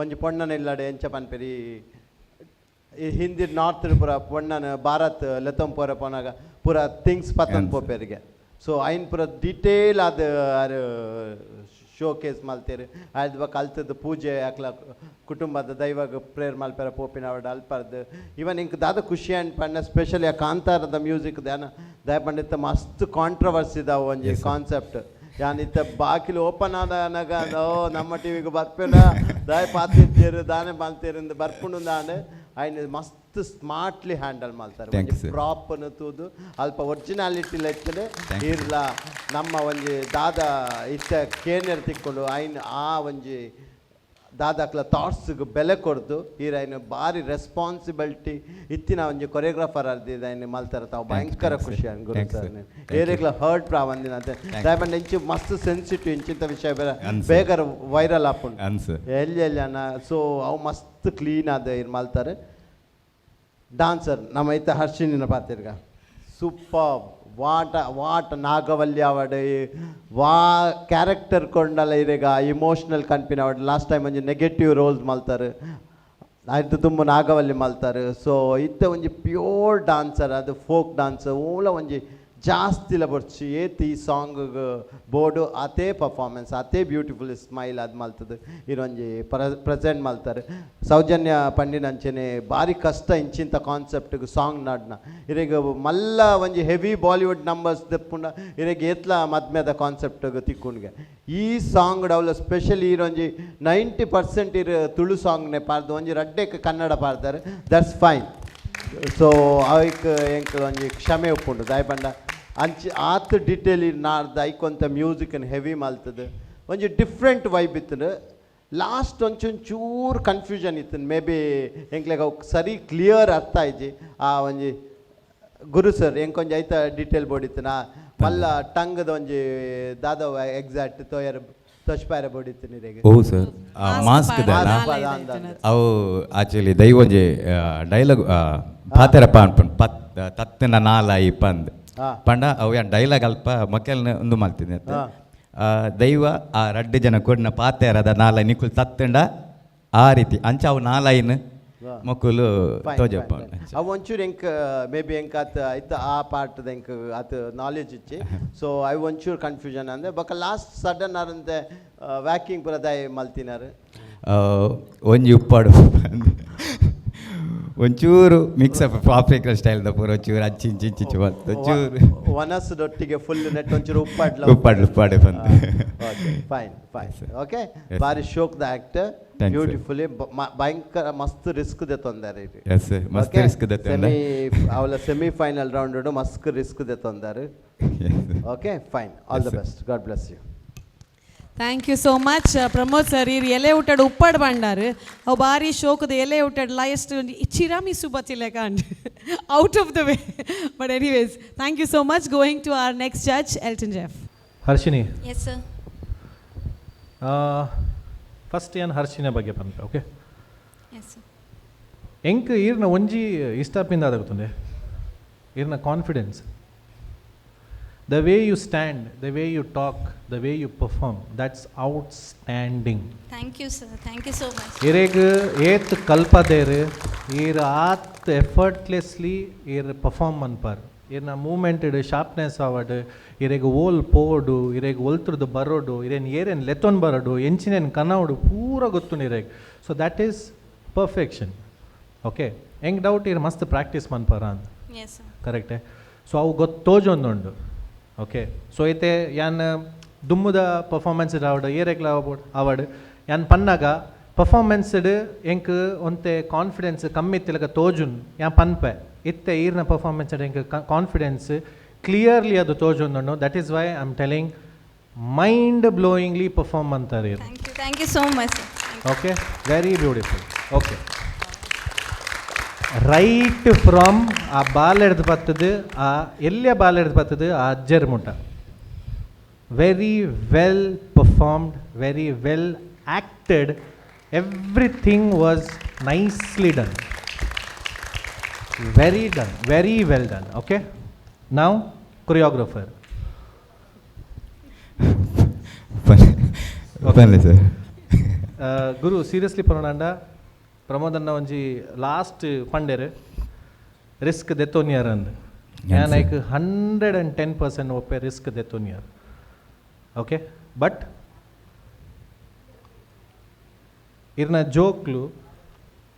[SPEAKER 12] ಒಂಜಿ ಪೊಣ್ಣನ ಇಲ್ಲಡೆ ಎಂಚ ಪನ್ಪೆರಿ ಈ ಹಿಂದಿ ನಾರ್ತ್ ಪೂರ ಪೊಣ್ಣನ ಭಾರತ್ ಲೆತ್ತೊಂಪೋರ ಪೋನಾಗ ಪೂರ ಥಿಂಗ್ಸ್ ಪತ್ತೊಂದು ಪೋಪೆರಿಗೆ. ಸೊ ಐನ್ ಪೂರ ಡೀಟೇಲ್ ಅದು ಆರು ಶೋ ಕೇಸ್ ಮಲ್ತೇರು. ಅದ್ ಬೊಕ್ಕ ಅಲ್ತದ್ದು ಪೂಜೆ ಅಕ್ಲ ಕುಟುಂಬದ ದೈವಗ ಪ್ರೇಯರ್ ಮಲ್ಪೆರ ಪೋಪಿನ ಅವಡ ಅಲ್ಪರ್ದು. ಇವನ್ ಇಂಕ್ ದಾದ ಖುಷಿ ಅಂಡ್ ಪಂಡ ಸ್ಪೆಷಲಿ ಆ ಕಾಂತಾರದ ಮ್ಯೂಸಿಕ್ ದಾನ ದಯ ಪಂಡಿತ ಮಸ್ತ್ ಕಾಂಟ್ರವರ್ಸಿ ಇದಾವ ಒಂಜಿ ಕಾನ್ಸೆಪ್ಟ್. ಯಾನ್ ಇತ್ತ ಬಾಕಿಲು ಓಪನ್ ಆದನಾಗ ಓ ನಮ್ಮ ಟಿವಿಗೆ ಬರ್ಪೇನ ದಾಯ ಪಾತಿರ್ತೀರು ದಾನೆ ಮಲ್ತೇರು ಬರ್ಪುಂಡು ದಾನೆ ಐನ್ ಮಸ್ತ್ ಸ್ಮಾರ್ಟ್ಲಿ ಹ್ಯಾಂಡಲ್ ಮಾಡ್ತಾರೆ. ಒಂಜಿ ಪ್ರಾಪ್ನ ತೂದು ಅಲ್ಪ ಒರಿಜಿನಾಲಿಟಿ ಲೆಕ್ಕನೆ ಇರ್ಲ ನಮ್ಮ ಒಂಜಿ ದಾದ ಇತ್ತ ಕೇನೆರ್ ತಿಕ್ಕೊಂಡು ಐನ್ ಆ ಒಂಜಿ ದಾದಾಕ್ಲ ಥಾಟ್ಸ್ಗೆ ಬೆಲೆ ಕೊಡ್ದು ಈರೈನ್ ಭಾರಿ ರೆಸ್ಪಾನ್ಸಿಬಿಲಿಟಿ ಇತ್ತಿನ ಒಂಜಿ ಕೊರಿಯೋಗ್ರಾಫರ್ ಅರ್ದಿದ ಐನ್ ಮಲ್ತಾರ ತಾವು ಭಯಂಕರ ಖುಷಿ ಅನ್ ಗುರು ಸರ್. ಏರಿಗ್ಲ ಹರ್ಟ್ ಪ್ರಾ ಒಂದಿನ ಅಂತೆ ದಯಪಂಡ ಇಂಚು ಮಸ್ತ್ ಸೆನ್ಸಿಟಿವ್ ಇಂಚಿಂತ ವಿಷಯ ಬೇರೆ ಬೇಗ ವೈರಲ್ ಆಪುಂಡು ಎಲ್ಲಿ ಎಲ್ಲಿ ಅನ್ನ. ಸೊ ಅವು ಮಸ್ತ್ ಕ್ಲೀನ್ ಆದ ಇರ್ ಮಲ್ತಾರೆ. ಡಾನ್ಸರ್ ನಮ್ಮ ಐತ ಹರ್ಷಿನಿನ ಪಾತಿರ್ಗ ಸೂಪರ್ ವಾಟ what Nagavalli ಆವಡ್ ವಾ ಕ್ಯಾರೆಕ್ಟರ್ ಕೊಂಡಲ್ಲ ಇರೆಗ ಇಮೋಷ್ನಲ್ ಕನ್ಪಿನ ಆವಡ್. ಲಾಸ್ಟ್ ಟೈಮ್ ಒಂಜಿ ನೆಗೆಟಿವ್ ರೋಲ್ಸ್ ಮಲ್ತಾರೆ, ಆಯ್ತು ತುಂಬ ನಾಗವಲ್ಲಿ ಮಲ್ತಾರೆ. ಸೊ ಇತ್ತ ಒಂಜಿ ಪ್ಯೂರ್ ಡಾನ್ಸರ್, ಅದು ಫೋಕ್ ಡಾನ್ಸರ್ ಓಲ ಒಂಜಿ ಜಾಸ್ತಿಲ ಬೊರ್ಚಿ ಏತ್ ಈ ಸಾಂಗ್ ಬೋರ್ಡು ಅತೇ ಪರ್ಫಾರ್ಮೆನ್ಸ್ ಅತೇ ಬ್ಯೂಟಿಫುಲ್ ಸ್ಮೈಲ್ ಅದು ಮಲ್ತದೆ ಇರೊಂಜಿ ಪ್ರೆಸೆಂಟ್ ಮಲ್ತಾರೆ. ಸೌಜನ್ಯ ಪಂಡಿನಂಚೆನೆ ಭಾರಿ ಕಷ್ಟ ಇಂಚಿಂತ ಕಾನ್ಸೆಪ್ಟ್ಗೆ ಸಾಂಗ್ ನಾಡ್ನ ಇರೆಗ್ ಮಲ್ಲ ಒಂಜಿ ಹೆವಿ ಬಾಲಿವುಡ್ ನಂಬರ್ಸ್ ದೆಪ್ಪುಂಡ ಇರೆಗ್ ಏತ್ಲ ಮದ್ಮೆದ ಕಾನ್ಸೆಪ್ಟ್ಗೆ ತಿಕ್ಕುಂಡ್ಗೆ ಈ ಸಾಂಗ್ ಅವಲ ಸ್ಪೆಷಲಿ ಇರೊಂಜಿ 90% ಇರು ತುಳು ಸಾಂಗ್ನೆ ಪಾರ್ದು ಒಂಜಿ ರಡ್ಡೆಕ್ ಕನ್ನಡ ಪಾಡ್ತಾರೆ. That's fine. So ಅವಿಕ್ ಎಂಕ್ ಒಂಜಿ ಕ್ಷಮೆ ಉಪ್ಪುಂಡು ದಾಯಪಂಡ ಅಂಚೆ ಆತ್ ಡಿಟೇಲ್ ನಾಡ್ದು ಐಕೊಂತ ಮ್ಯೂಸಿಕ್ನ ಹೆವಿ ಮಲ್ತದೆ ಒಂಜಿ ಡಿಫ್ರೆಂಟ್ ವೈಬ್ ಇತ್ತು. ಲಾಸ್ಟ್ ಒಂಚೂರು ಕನ್ಫ್ಯೂಷನ್ ಇತ್ತು ಮೇ ಬಿ ಎಂಕ್ಲೆಗ್ ಅವು ಸರಿ ಕ್ಲಿಯರ್ ಅರ್ಥ ಆಯ್ಜಿ. ಆ ಒಂಜಿ ಗುರು ಸರ್ ಎಂಕೊಂಜಿ ಐತ ಡೀಟೇಲ್ ಬೋಡಿತ್ತು ನಾ ಮಲ್ಲ ಟಂಗದ ಒಂಜಿ ದಾದವ ಎಕ್ಸಾಕ್ಟ್ ತೋಯರ್ ತೊಚ್ಪಾರ ಬೋಡಿತ್ತು ನೀರಿಗೆ.
[SPEAKER 21] ಓ ಸರ್ ಮಾಸ್ಕ್ ಅವು ಆಕ್ಚುಲಿ ದೈವ ಒಂಜಿ ಡೈಲಾಗ್ ಪಾತೆರಪ್ಪ ಅನ್ಪುಂಡು ಪತ್ ತತ್ತಿನ ನಾಲಾಯಿ ಪಂದ್ ಪಂಡ ಅವು ಯಾನ್ ಡೈಲಾಗ್ ಅಲ್ಪ ಮಕ್ಕಳನ್ನ ಒಂದು ಮಲ್ತಿದ್ದೆ ದೈವ ಆ ರಡ್ಡು ಜನ ಕೊಡ್ನ ಪಾತೆರದ ನಾಲಾಯಿ ನಿಕುಲ್ ತತ್ತಂಡ ಆ ರೀತಿ ಅಂಚ ಅವು ನಾಲಾಯಿನ ಮಕ್ಕಳು ತೋಜಪ್ಪ.
[SPEAKER 12] ಅವು ಒಂಚೂರು ಎಂಕ್ ಮೇ ಬಿ ಎಂಕ್ ಆತ ಐತ ಆ ಪಾರ್ಟ್ದ ಎಂಕ್ ಆತ ನಾಲೆಜ್ ಇಚ್ಚಿ. ಸೊ ಅವು ಒಂಚೂರು ಕನ್ಫ್ಯೂಷನ್ ಅಂದ್ರೆ ಬೊಕ್ಕ ಲಾಸ್ಟ್ ಸಡನ್ ಆರಂತೆ ವ್ಯಾಕಿಂಗ್ ಪೂರ ದಾಯ ಮಲ್ತಿನಾರು
[SPEAKER 21] ಒಂಜಿ ಉಪ್ಪಾಡು ಒಂಚೂರು ಮಿಕ್ಸ್ ಅಪ್ ಆಫ್ರಿಕನ್ ಸ್ಟೈಲ್ದ ಪೂರ ಒಂಚೂರು ಅಂಚಿ ಇಂಚಿ ಇಂಚಿ ಬಂತು ಒಂಚೂರು
[SPEAKER 12] ಒನಸ್ದೊಟ್ಟಿಗೆ ಫುಲ್ ನೆಟ್ ಒಂಚೂರು ಉಪ್ಪಾಡ್ಲ
[SPEAKER 21] ಉಪ್ಪಾಡ್ಲು ಉಪ್ಪಾಡೆ ಬಂತು.
[SPEAKER 12] ಫೈನ್ ಫೈನ್ ಓಕೆ ಬಾರಿ ಶೋಕ್ the actor beautifully ಭಯಂಕರ ಮಸ್ತ್ ರಿಸ್ಕ್ ದೆ ತೊಂದರೆ.
[SPEAKER 21] ಎಸ್ ಮಸ್ತ್ ರಿಸ್ಕ್ ದೆ
[SPEAKER 12] ಸೆಮಿ ಅವಳ ಸೆಮಿ ಫೈನಲ್ ರೌಂಡ್ ಮಸ್ತ್ ರಿಸ್ಕ್ ದೆ ತೊಂದರೆ. Okay fine, all the best, God bless you.
[SPEAKER 3] Thank you so much Pramod sir. ಇರ್ ಎಲೆ ಊಟಡ್ ಉಪ್ಪಾಡ್ ಬಂಡಾರು ಅವು ಭಾರಿ ಶೋಕದ ಎಲೆ ಊಟಡ್ ಲಾಯಸ್ಟ್ ಚಿರಾಮಿಸು ಬತ್ತಿಲ್ಲ and out of the way. But anyways thank you so much. Going to our next judge Elton Jeff.
[SPEAKER 11] Harshini.
[SPEAKER 20] Yes sir.
[SPEAKER 11] First ಏನು ಹರ್ಷಿನ ಬಗ್ಗೆ ಪನ್ಪೆ. Okay
[SPEAKER 20] yes sir.
[SPEAKER 11] ಎಂಕ್ ಈರ್ನ ಒಂಜಿ ಇಷ್ಟಪಿಂದ ಆದಾಗುತ್ತುಂಡೆ ಈರ್ನ confidence. The way you stand, the way you talk, the way you perform, that's outstanding.
[SPEAKER 20] Thank you sir, thank you so much.
[SPEAKER 11] ಇರೆಗ್ ಏತ್ ಕಲ್ಪದೇರ್, ಈರ್ ಆತ್ ಎಫರ್ಟ್ಲೆಸ್ಲಿ ಈರ್ ಪರ್ಫಾರ್ಮ್ ಮನ್ಪರ್. ಇರ್ನ ಮೂಮೆಂಟ್ ಶಾರ್ಪ್ನೆಸ್ ಆವಡ್, ಇರೆಗ್ ಓಲ್ ಪೋಡು, ಇರೆಗ್ ಒಲ್ತುರ್ದು ಬರೋಡು, ಇರೇನ್ ಏರೇನ್ ಲೆತ್ತೊಂದು ಬರೋಡು, ಎಂಚಿನೇನ್ ಕನವಡು ಪೂರ ಗೊತ್ತುಂಡು ಇರೆಗ್. So that is perfection. Okay, ಎಂಕ್ ಡೌಟ್ ಇರ್ ಮಸ್ತ್ ಪ್ರಾಕ್ಟೀಸ್ ಮನ್ಪರ ಅಂದ್.
[SPEAKER 20] Yes sir.
[SPEAKER 11] ಕರೆಕ್ಟೇ? ಸೊ ಅವು ಗೊತ್ತೋಜೊಂದುಂಡು. ಓಕೆ, ಸೊ ಇತ್ತೆ ಯಾನ್ ದುಮ್ಮುದ ಪರ್ಫಾರ್ಮೆನ್ಸ್ ಆವಡ್ ಏರೆಗ್ಲ ಆವಡ್ ಯಾನ್ ಪನ್ನಾಗ ಪರ್ಫಾರ್ಮೆನ್ಸ್ಡ್ ಎಂಕ್ ಒಂತೆ ಕಾನ್ಫಿಡೆನ್ಸ್ ಕಮ್ಮಿ ಇತ್ತಿಲಕ ತೋಜುನ್ ಯಾನ್ ಪನ್ಪೆ. ಇತ್ತೆ ಈರ್ನ ಪರ್ಫಾರ್ಮೆನ್ಸ್ ಎಂಕ್ ಕಾನ್ಫಿಡೆನ್ಸ್ ಕ್ಲಿಯರ್ಲಿ ಅದು ತೋಜೊಂದುಂಡು. That is why I am telling mind blowingly perform ಅಂತಾರೆ.
[SPEAKER 20] Thank you, thank you so much sir.
[SPEAKER 11] Okay, very beautiful. Okay, right from ಆ ಬಾಲ್ ಹಿಡ್ದು ಬತ್ತದು, ಆ ಎಲ್ಲಿಯ ಬಾಲ್ ಹಿಡ್ದು ಬತ್ತದು ಆ ಅಜ್ಜರ್ ಮುಟ, very well performed, very well acted, everything was nicely done, very done, very well done. Okay, ನಾವು choreographer.
[SPEAKER 21] ಪನ್ಲೆ sir.
[SPEAKER 11] ಗುರು seriously ಪನೊಡಾಂಡ ಪ್ರಮೋದನ್ನ ಒಂಜಿ last ಪಂಡೆರ್ risk ದೆತ್ತೋನಿಯರ್ ಅಂದ್. ಯಾನ್ ಲೈಕ್ 110% ಒಪ್ಪೆ, ರಿಸ್ಕ್ ದೆತ್ತೋನಿಯರ್. ಓಕೆ, ಬಟ್ ಇರ್ನ ಜೋಕ್ಲು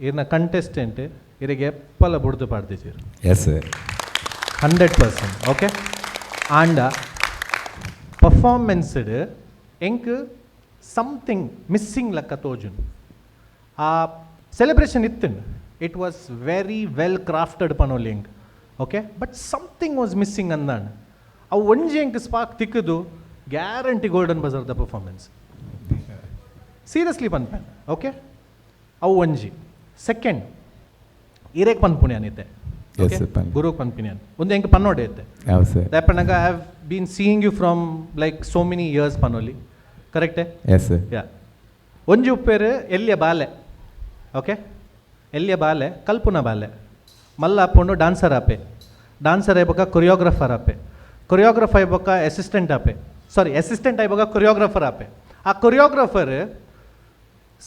[SPEAKER 11] ಇರ್ನ ಕಂಟೆಸ್ಟೆಂಟ್ ಇರಿಗೆ ಎಪ್ಪಲ ಬುಡ್ದು ಪಾಡ್ದಿದ್ದೀರು.
[SPEAKER 21] Yes sir.
[SPEAKER 11] 100%. Okay, ಆಂಡ ಪರ್ಫಾರ್ಮೆನ್ಸ್ಡ್ ಎಂಕ್ ಸಮಥಿಂಗ್ ಮಿಸ್ಸಿಂಗ್ ಲೆಕ್ಕ ತೋಜುನ್. ಆ ಸೆಲೆಬ್ರೇಷನ್ ಇತ್ತುಂಡು, it was very well crafted ಪನೊಲಿ ಎಂಕ್. Okay, but something was missing ಅಂದಾಂಡ್. ಅವು ಒಂಜಿ ಎಂಕ್ ಸ್ಪಾರ್ಕ್ ತಿಕ್ಕದು ಗ್ಯಾರಂಟಿ ಗೋಲ್ಡನ್ ಬಜಾರ್ದ ಪರ್ಫಾರ್ಮೆನ್ಸ್ ಸೀರಿಯಸ್ಲಿ ಪನ್ಪೆ. ಓಕೆ, ಅವು ಒಂಜಿ ಸೆಕೆಂಡ್ ಇರೇಕ್ ಪನ್ಪುನಿ ಅನಿತೆ.
[SPEAKER 21] Yes sir, ಪನ್ಲೆ.
[SPEAKER 11] ಗುರು ಪನ್ಪಿನಿ ಅನ್ ಒಂದು ಎಂಕ್ ಪನ್ನೋಡೆ ಇತ್ತೆ.
[SPEAKER 21] ಹೌದು ಸರ್.
[SPEAKER 11] ದಾಯೆಪನ್ನಗ I have been seeing you from like so many years ಪನೊಲಿ, ಕರೆಕ್ಟೇ?
[SPEAKER 21] Yes sir.
[SPEAKER 11] ಯಾ, ಒಂಜಿ ಉಪ್ಪೇರು ಎಲ್ಲಿಯ ಬಾಲೆ. ಓಕೆ, ಎಲ್ಲಿಯ ಬಾಲೆ ಕಲ್ಪುನ ಬಾಲೆ ಮಲ್ಲ ಆಪುಂಡು, ಡಾನ್ಸರ್ ಆಪೆ, ಡಾನ್ಸರ್ ಆಯ್ಬೊಕ್ಕ ಕೊರಿಯೋಗ್ರಫರ್ ಆಪೆ, ಕೊರಿಯೋಗ್ರಫರ್ ಆಯ್ಬೊಕ್ಕ ಅಸಿಸ್ಟೆಂಟ್ ಆಪೆ, ಸಾರಿ ಅಸಿಸ್ಟೆಂಟ್ ಆಯ್ಬೊಕ್ಕ ಕೊರಿಯೋಗ್ರಫರ್ ಆಪೆ. ಆ ಕೊರಿಯೋಗ್ರಫರ್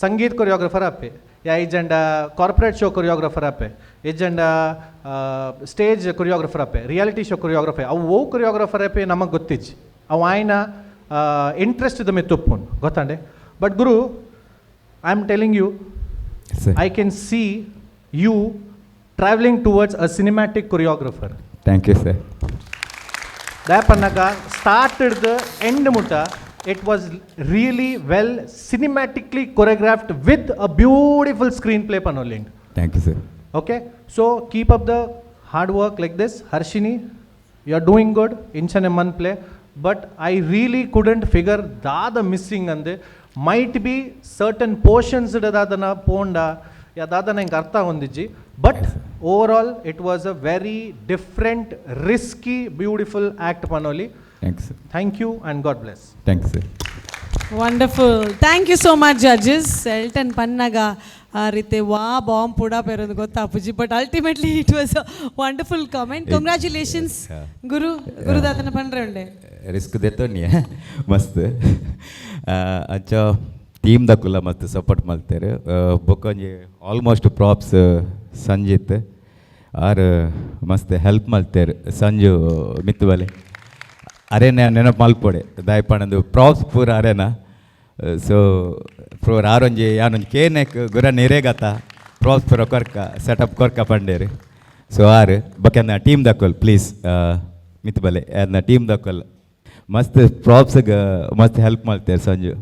[SPEAKER 11] ಸಂಗೀತ ಕೊರಿಯೋಗ್ರಫರ್ ಆಪೆ, ಯಾ ಇಜ್ಜಂಡ ಕಾರ್ಪೊರೇಟ್ ಶೋ ಕೊರಿಯೋಗ್ರಫರ್ ಆಪೆ, ಇಜ್ಜಂಡ ಸ್ಟೇಜ್ ಕೊರಿಯೋಗ್ರಫರ್ ಆಪೆ, ರಿಯಾಲಿಟಿ ಶೋ ಕೊರಿಯೋಗ್ರಫರ್. ಅವು ಓ ಕೊರಿಯೋಗ್ರಫರ್ ಆಪೆ ನಮಗೆ ಗೊತ್ತಿಜ್ಜಿ, ಅವು ಆಯ್ನ ಇಂಟ್ರೆಸ್ಟ್ ದ ಮಿತ್ತು ಉಪ್ಪುಂಡು ಗೊತ್ತಂಡೆ. But Guru, I am telling you, I can see you travelling towards a cinematic choreographer.
[SPEAKER 21] Thank you sir.
[SPEAKER 11] ದಾಯಪನ್ನಗ start ಹಿಡ್ದು and ಮುಟ it was really well cinematically choreographed with a beautiful screen play ಪನೋಲಿಂಗ್.
[SPEAKER 21] Thank you sir.
[SPEAKER 11] Okay, so keep up the hard work like this. Harshini, you are doing good ಇಂಚನೆ Mann play. But I really couldn't figure ದಾದ missing ಅಂದೆ. Might be certain portions ದಾದನ ಪೋಂಡ ಯಾ ದಾದನ ಹಿಂಗೆ ಅರ್ಥ ಹೊಂದಿಜ್ಜಿ. But overall it was a very different, risky, beautiful act ಪನೋಲಿ.
[SPEAKER 21] Thank you sir.
[SPEAKER 11] Thank you and God bless.
[SPEAKER 21] Thank you sir.
[SPEAKER 3] Wonderful, thank you so much judges. Elton ಪನ್ನಾಗ ಆ ರೀತಿ ವಾ bomb ಪುಡ ಪೇರೊಂದು ಗೊತ್ತಾಪುಜಿ, but ultimately it was a wonderful comment. Congratulations Guru. ಗುರುದಾತನ ಪಂಡ್ರೆ ಉಂಡೆ
[SPEAKER 21] risk ದೆತ್ತೊನ್ನಿ ಮಸ್ತ್ ಅಂಚ ಟೀಮ್ ದಕ್ಕುಲ ಮಸ್ತ್ ಸಪೋರ್ಟ್ ಮಲ್ತೇರು. ಬೊಕ್ಕೊಂಜಿ ಆಲ್ಮೋಸ್ಟ್ ಪ್ರಾಪ್ಸ್ ಸಂಜಿತ್ ಆರ್ ಮಸ್ತ್ ಹೆಲ್ಪ್ ಮಲ್ತೇರು. ಸಂಜು ಮಿತ್ತು ಬಲೆ ಅರೇನೆ ನೆನಪು ಮಲ್ಪೊಡೆ ದಾಯಪಣಂದು ಪ್ರಾಪ್ಸ್ ಪೂರ ಅರೇನ. ಸೊ ಪೂರ ಆರೊಂಜಿ ಯಾನೊಂಜಿ ಕೇನೆಕ್ ಗುರ ನಿರೇಗತ ಪ್ರಾಪ್ಸ್ ಪೂರ ಕೊರ್ಕ ಸೆಟಪ್ ಕೊರ್ಕ ಪಂಡೇರು. ಸೊ ಆರ್ ಬೊಕ್ಕ ಟೀಮ್ ದಕ್ಕೊಲ್ ಪ್ಲೀಸ್ ಮಿತ್ತು ಬಲೆ ಅನ್ನ ಟೀಮ್ ದಕ್ಕೊಲ್ ಮಸ್ತ್ ಪ್ರಾಪ್ಸ್ಗೆ ಮಸ್ತ್ ಹೆಲ್ಪ್ ಮಲ್ತೇರು ಸಂಜು.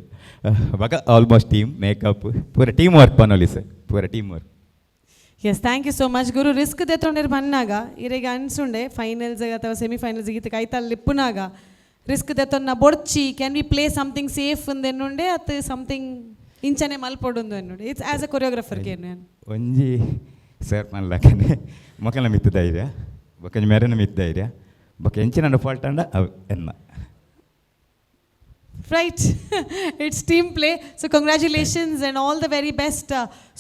[SPEAKER 21] ಬೊಕ ಆಲ್ಮೋಸ್ಟ್ ಟೀಮ್ ಮೇಕಪ್ ಪೂರ ಟೀಮ್ ವರ್ಕ್ ಪನೊಲಿ ಸರ್, ಪೂರ team work.
[SPEAKER 3] Yes, thank you so much Guru. Risk ದೆತ್ತೊಂಡಿರು ಬನ್ನಾಗ ಇರೆಗೆ ಅನ್ಸುಂಡೆ ಫೈನಲ್ಸ್ ಅಥವಾ ಸೆಮಿಫೈನಲ್ಸ್ ಗೀತ ಕೈತಲ್ಲಿ ಇಪ್ಪುನಾಗ ರಿಸ್ಕ್ ದೆತ್ತೊನ್ನ ಬೊಡ್ಚಿ can we play something safe ಎನ್ನುಂಡೆ ಅತ್ ಸಮಥಿಂಗ್ ಇಂಚನೆ ಮಲ್ಪೊಡುಂದು ಎನ್ನುಂಡೆ. It's as a choreographer ಕೇನು.
[SPEAKER 21] ಒಂಜಿ ಸರ್ ಮನ್ಲಕನೆ ಮೊಕಲ ಮಿತ್ತು ಧೈರ್ಯ, ಬೊಕ್ಕ ಮೇರೆನ ಮಿತ್ತು ಧೈರ್ಯ, ಬೊಕ್ಕ ಎಂಚಿನ ಫಾಲ್ಟ್ ಅಂಡ ಅವು ಎನ್ನ.
[SPEAKER 3] Right, it's team play. So congratulations and all the very best.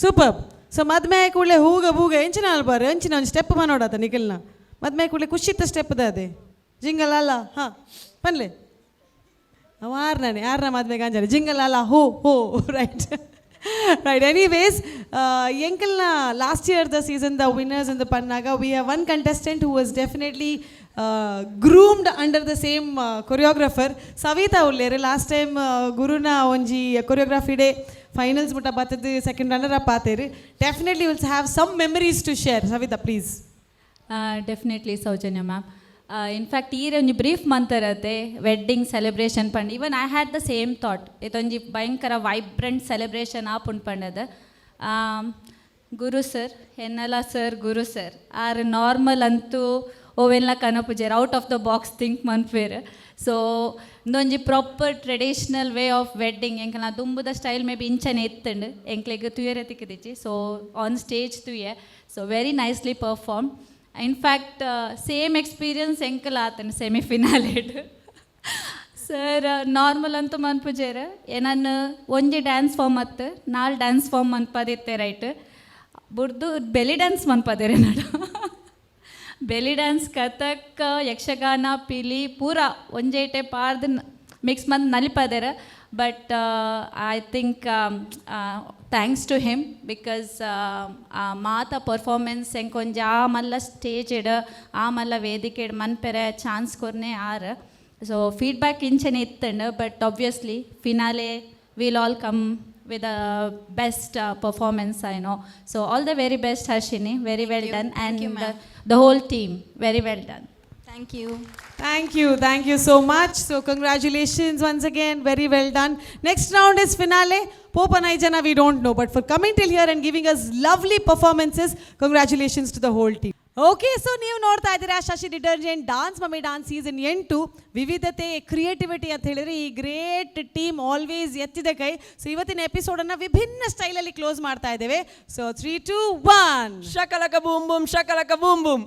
[SPEAKER 3] Superb. So ಮದ್ಮೆ ಕೂಡಲೇ ಹೂಗ ಬೂಗ ಎಂಚಿನ ಅಲ್ಬಾರು ಎಂಚಿನ ಒಂದು ಸ್ಟೆಪ್ ಮನೋಡಾತ ನಿಖಿಲ್ನ ಮದ್ಮೆ ಕೂಡಲೇ ಖುಷಿತ್ತ ಸ್ಟೆಪ್ ಅದೇ. ಜಿಂಗಲಾಲ ಹಾಂ ಪನ್ಲೆ ಅವು ಆರ್ನಾನೆ ಆರ್ನ ಮದ್ಮೆ ಗಾಂಜಾನೆ ಜಿಂಗಲಾಲ ಹೋ ಹೋ. ರೈಟ್ ರೈಟ್, ಎನಿವೇಸ್, ಎಂಕಲ್ನ last year the season the winners in the ಪನ್ನಾಗ we have one contestant who was definitely groomed under the same choreographer. Savita ಉಲ್ಲೇರು. Last time ಗುರುನ ಒಂಜಿ ಕೊರಿಯೋಗ್ರಫಿ ಡೇ ಫೈನಲ್ಸ್ ಮುಟ್ಟ ಬತ್ತದು ಸೆಕೆಂಡ್ ರನ್ನರ್ ಅಪ್ ಆತೇರು. Definitely will have some memories to share. Savita, please.
[SPEAKER 1] Definitely, Soujanya ma'am. In fact ಈರ್ ಒಂಜಿ brief ಮಂತರತೆ wedding celebration ಪಂಡ್, even I had the same thought. ಇದೊಂಜಿ ಭಯಂಕರ ವೈಬ್ರೆಂಟ್ ಸೆಲೆಬ್ರೇಷನ್ ಆಪುಂಡು ಪಂಡದ. ಗುರು ಸರ್ ಎನ್ನಲ ಸರ್, ಗುರು sir ಆರ್ normal ಅಂತೂ ಓವೆಲ್ಲ ಕನಪುಜೆರ್, out of the box think ಮನ್ಪೇರ್. ಸೊ ಇಂದೊಂಜಿ proper traditional way of wedding ಎಂಕಲ್ನ ದುಂಬುದ style may be ಇಂಚನೆ ಇತ್ತುಂಡು, ಎಂಕ್ಲೆಗ್ ತುಯರೆ ತಿಕ್ಕದಿಚ್ಚಿ. ಸೊ ಆನ್ ಸ್ಟೇಜ್ ತುಯೆ, so very nicely perform. In fact, same experience ಎಂಕಲ್ ಆತನ ಸೆಮಿಫಿನಾಲೆಡ್. ಸರ್ ನಾರ್ಮಲ್ ಅಂತೂ ಮನ್ಪುಜೇರ್, ಏನನ್ನು ಒಂಜಿ ಡ್ಯಾನ್ಸ್ ಫಾರ್ಮ್ ಅತ್ತು, ನಾಲ್ ಡ್ಯಾನ್ಸ್ ಫಾರ್ಮ್ ಮನ್ಪದಿತ್ತೆ. ರೈಟ್ ಬುಡ್ದು ಬೆಲಿ ಡ್ಯಾನ್ಸ್ ಮನ್ಪದೇರೆ ನಡ, ಬೆಲಿ ಡ್ಯಾನ್ಸ್, ಕಥಕ್, ಯಕ್ಷಗಾನ, ಪಿಲಿ ಪೂರ ಒಂಜೇಟೆ ಪಾರ್ದು ಮಿಕ್ಸ್ ಮಂದ್ ನಲಿಪದೇರ. But I think thanks to him, because ಮಾತ ಪರ್ಫಾರ್ಮೆನ್ಸ್ ಎಂಕೊಂಜಿ ಆ ಮಲ್ಲ ಸ್ಟೇಜ್ ಆ ಮಲ್ಲ ವೇದಿಕೆ ಮನ್ಪೆರೆ ಚಾನ್ಸ್ ಕೊರ್ನೆ ಆರ್. ಸೊ feedback ಇಂಚನೆ ಇತ್ತಂಡು, but obviously finale will all come with the best performance, I know. So all the very best, Harshini. Very well
[SPEAKER 20] you.
[SPEAKER 1] Done.
[SPEAKER 20] Thank
[SPEAKER 1] and
[SPEAKER 20] you, ma'am.
[SPEAKER 1] The whole team, very well done.
[SPEAKER 20] Thank you.
[SPEAKER 3] Thank you. Thank you so much. So congratulations once again. Very well done. Next round is finale. Popa Naijana, we don't know. But for coming till here and giving us lovely performances, congratulations to the whole team. Okay, so ನೀವು ನೋಡ್ತಾ ಇದ್ದೀರಾ Shashi detergent dance mummy dance season 8. ವಿವಿಧತೆ, creativity ಅಂತ ಹೇಳಿದ್ರೆ ಈ great team always ಎತ್ತಿದ ಕೈ. ಸೊ ಇವತ್ತಿನ ಎಪಿಸೋಡನ್ನು ವಿಭಿನ್ನ ಸ್ಟೈಲಲ್ಲಿ ಕ್ಲೋಸ್ ಮಾಡ್ತಾ ಇದ್ದೇವೆ. So 3, 2, 1.
[SPEAKER 22] Shakalaka boom boom, shakalaka boom boom,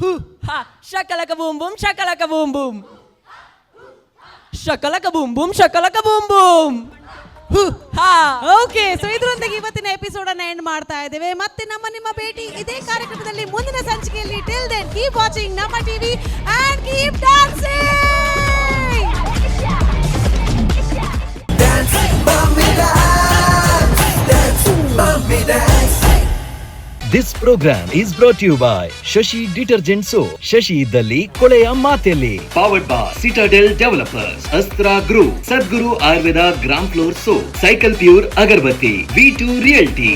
[SPEAKER 22] ಹೂ ಹಾ, shakalaka boom boom, shakalaka boom boom, shakalaka boom boom, shakalaka boom boom, ಹೂ ಹಾ.
[SPEAKER 3] ಓಕೆ, ಸೊ ಇದರೊಂದಿಗೆ ಇವತ್ತಿನ ಎಪಿಸೋಡ್ ಅನ್ನ ಎಂಡ್ ಮಾಡ್ತಾ ಇದ್ದೇವೆ. ಮತ್ತೆ ನಮ್ಮ ನಿಮ್ಮ ಭೇಟಿ ಇದೇ ಕಾರ್ಯಕ್ರಮದಲ್ಲಿ ಮುಂದಿನ ಸಂಚಿಕೆಯಲ್ಲಿ. Till then, keep watching ನಮ್ಮ TV and keep dancing.
[SPEAKER 2] Dance, mommy, dance. Dance, mommy, dance.
[SPEAKER 7] This program is brought you by Shashi detergent soap. Shashi ಇದ್ದಲ್ಲಿ ಕೊಳೆಯ ಮಾತೆಲ್ಲಿ. Powered by Citadel Developers, Astra Group, Sadguru Ayurveda gram flour soap, Cycle Pure agarbatti, V2 Realty.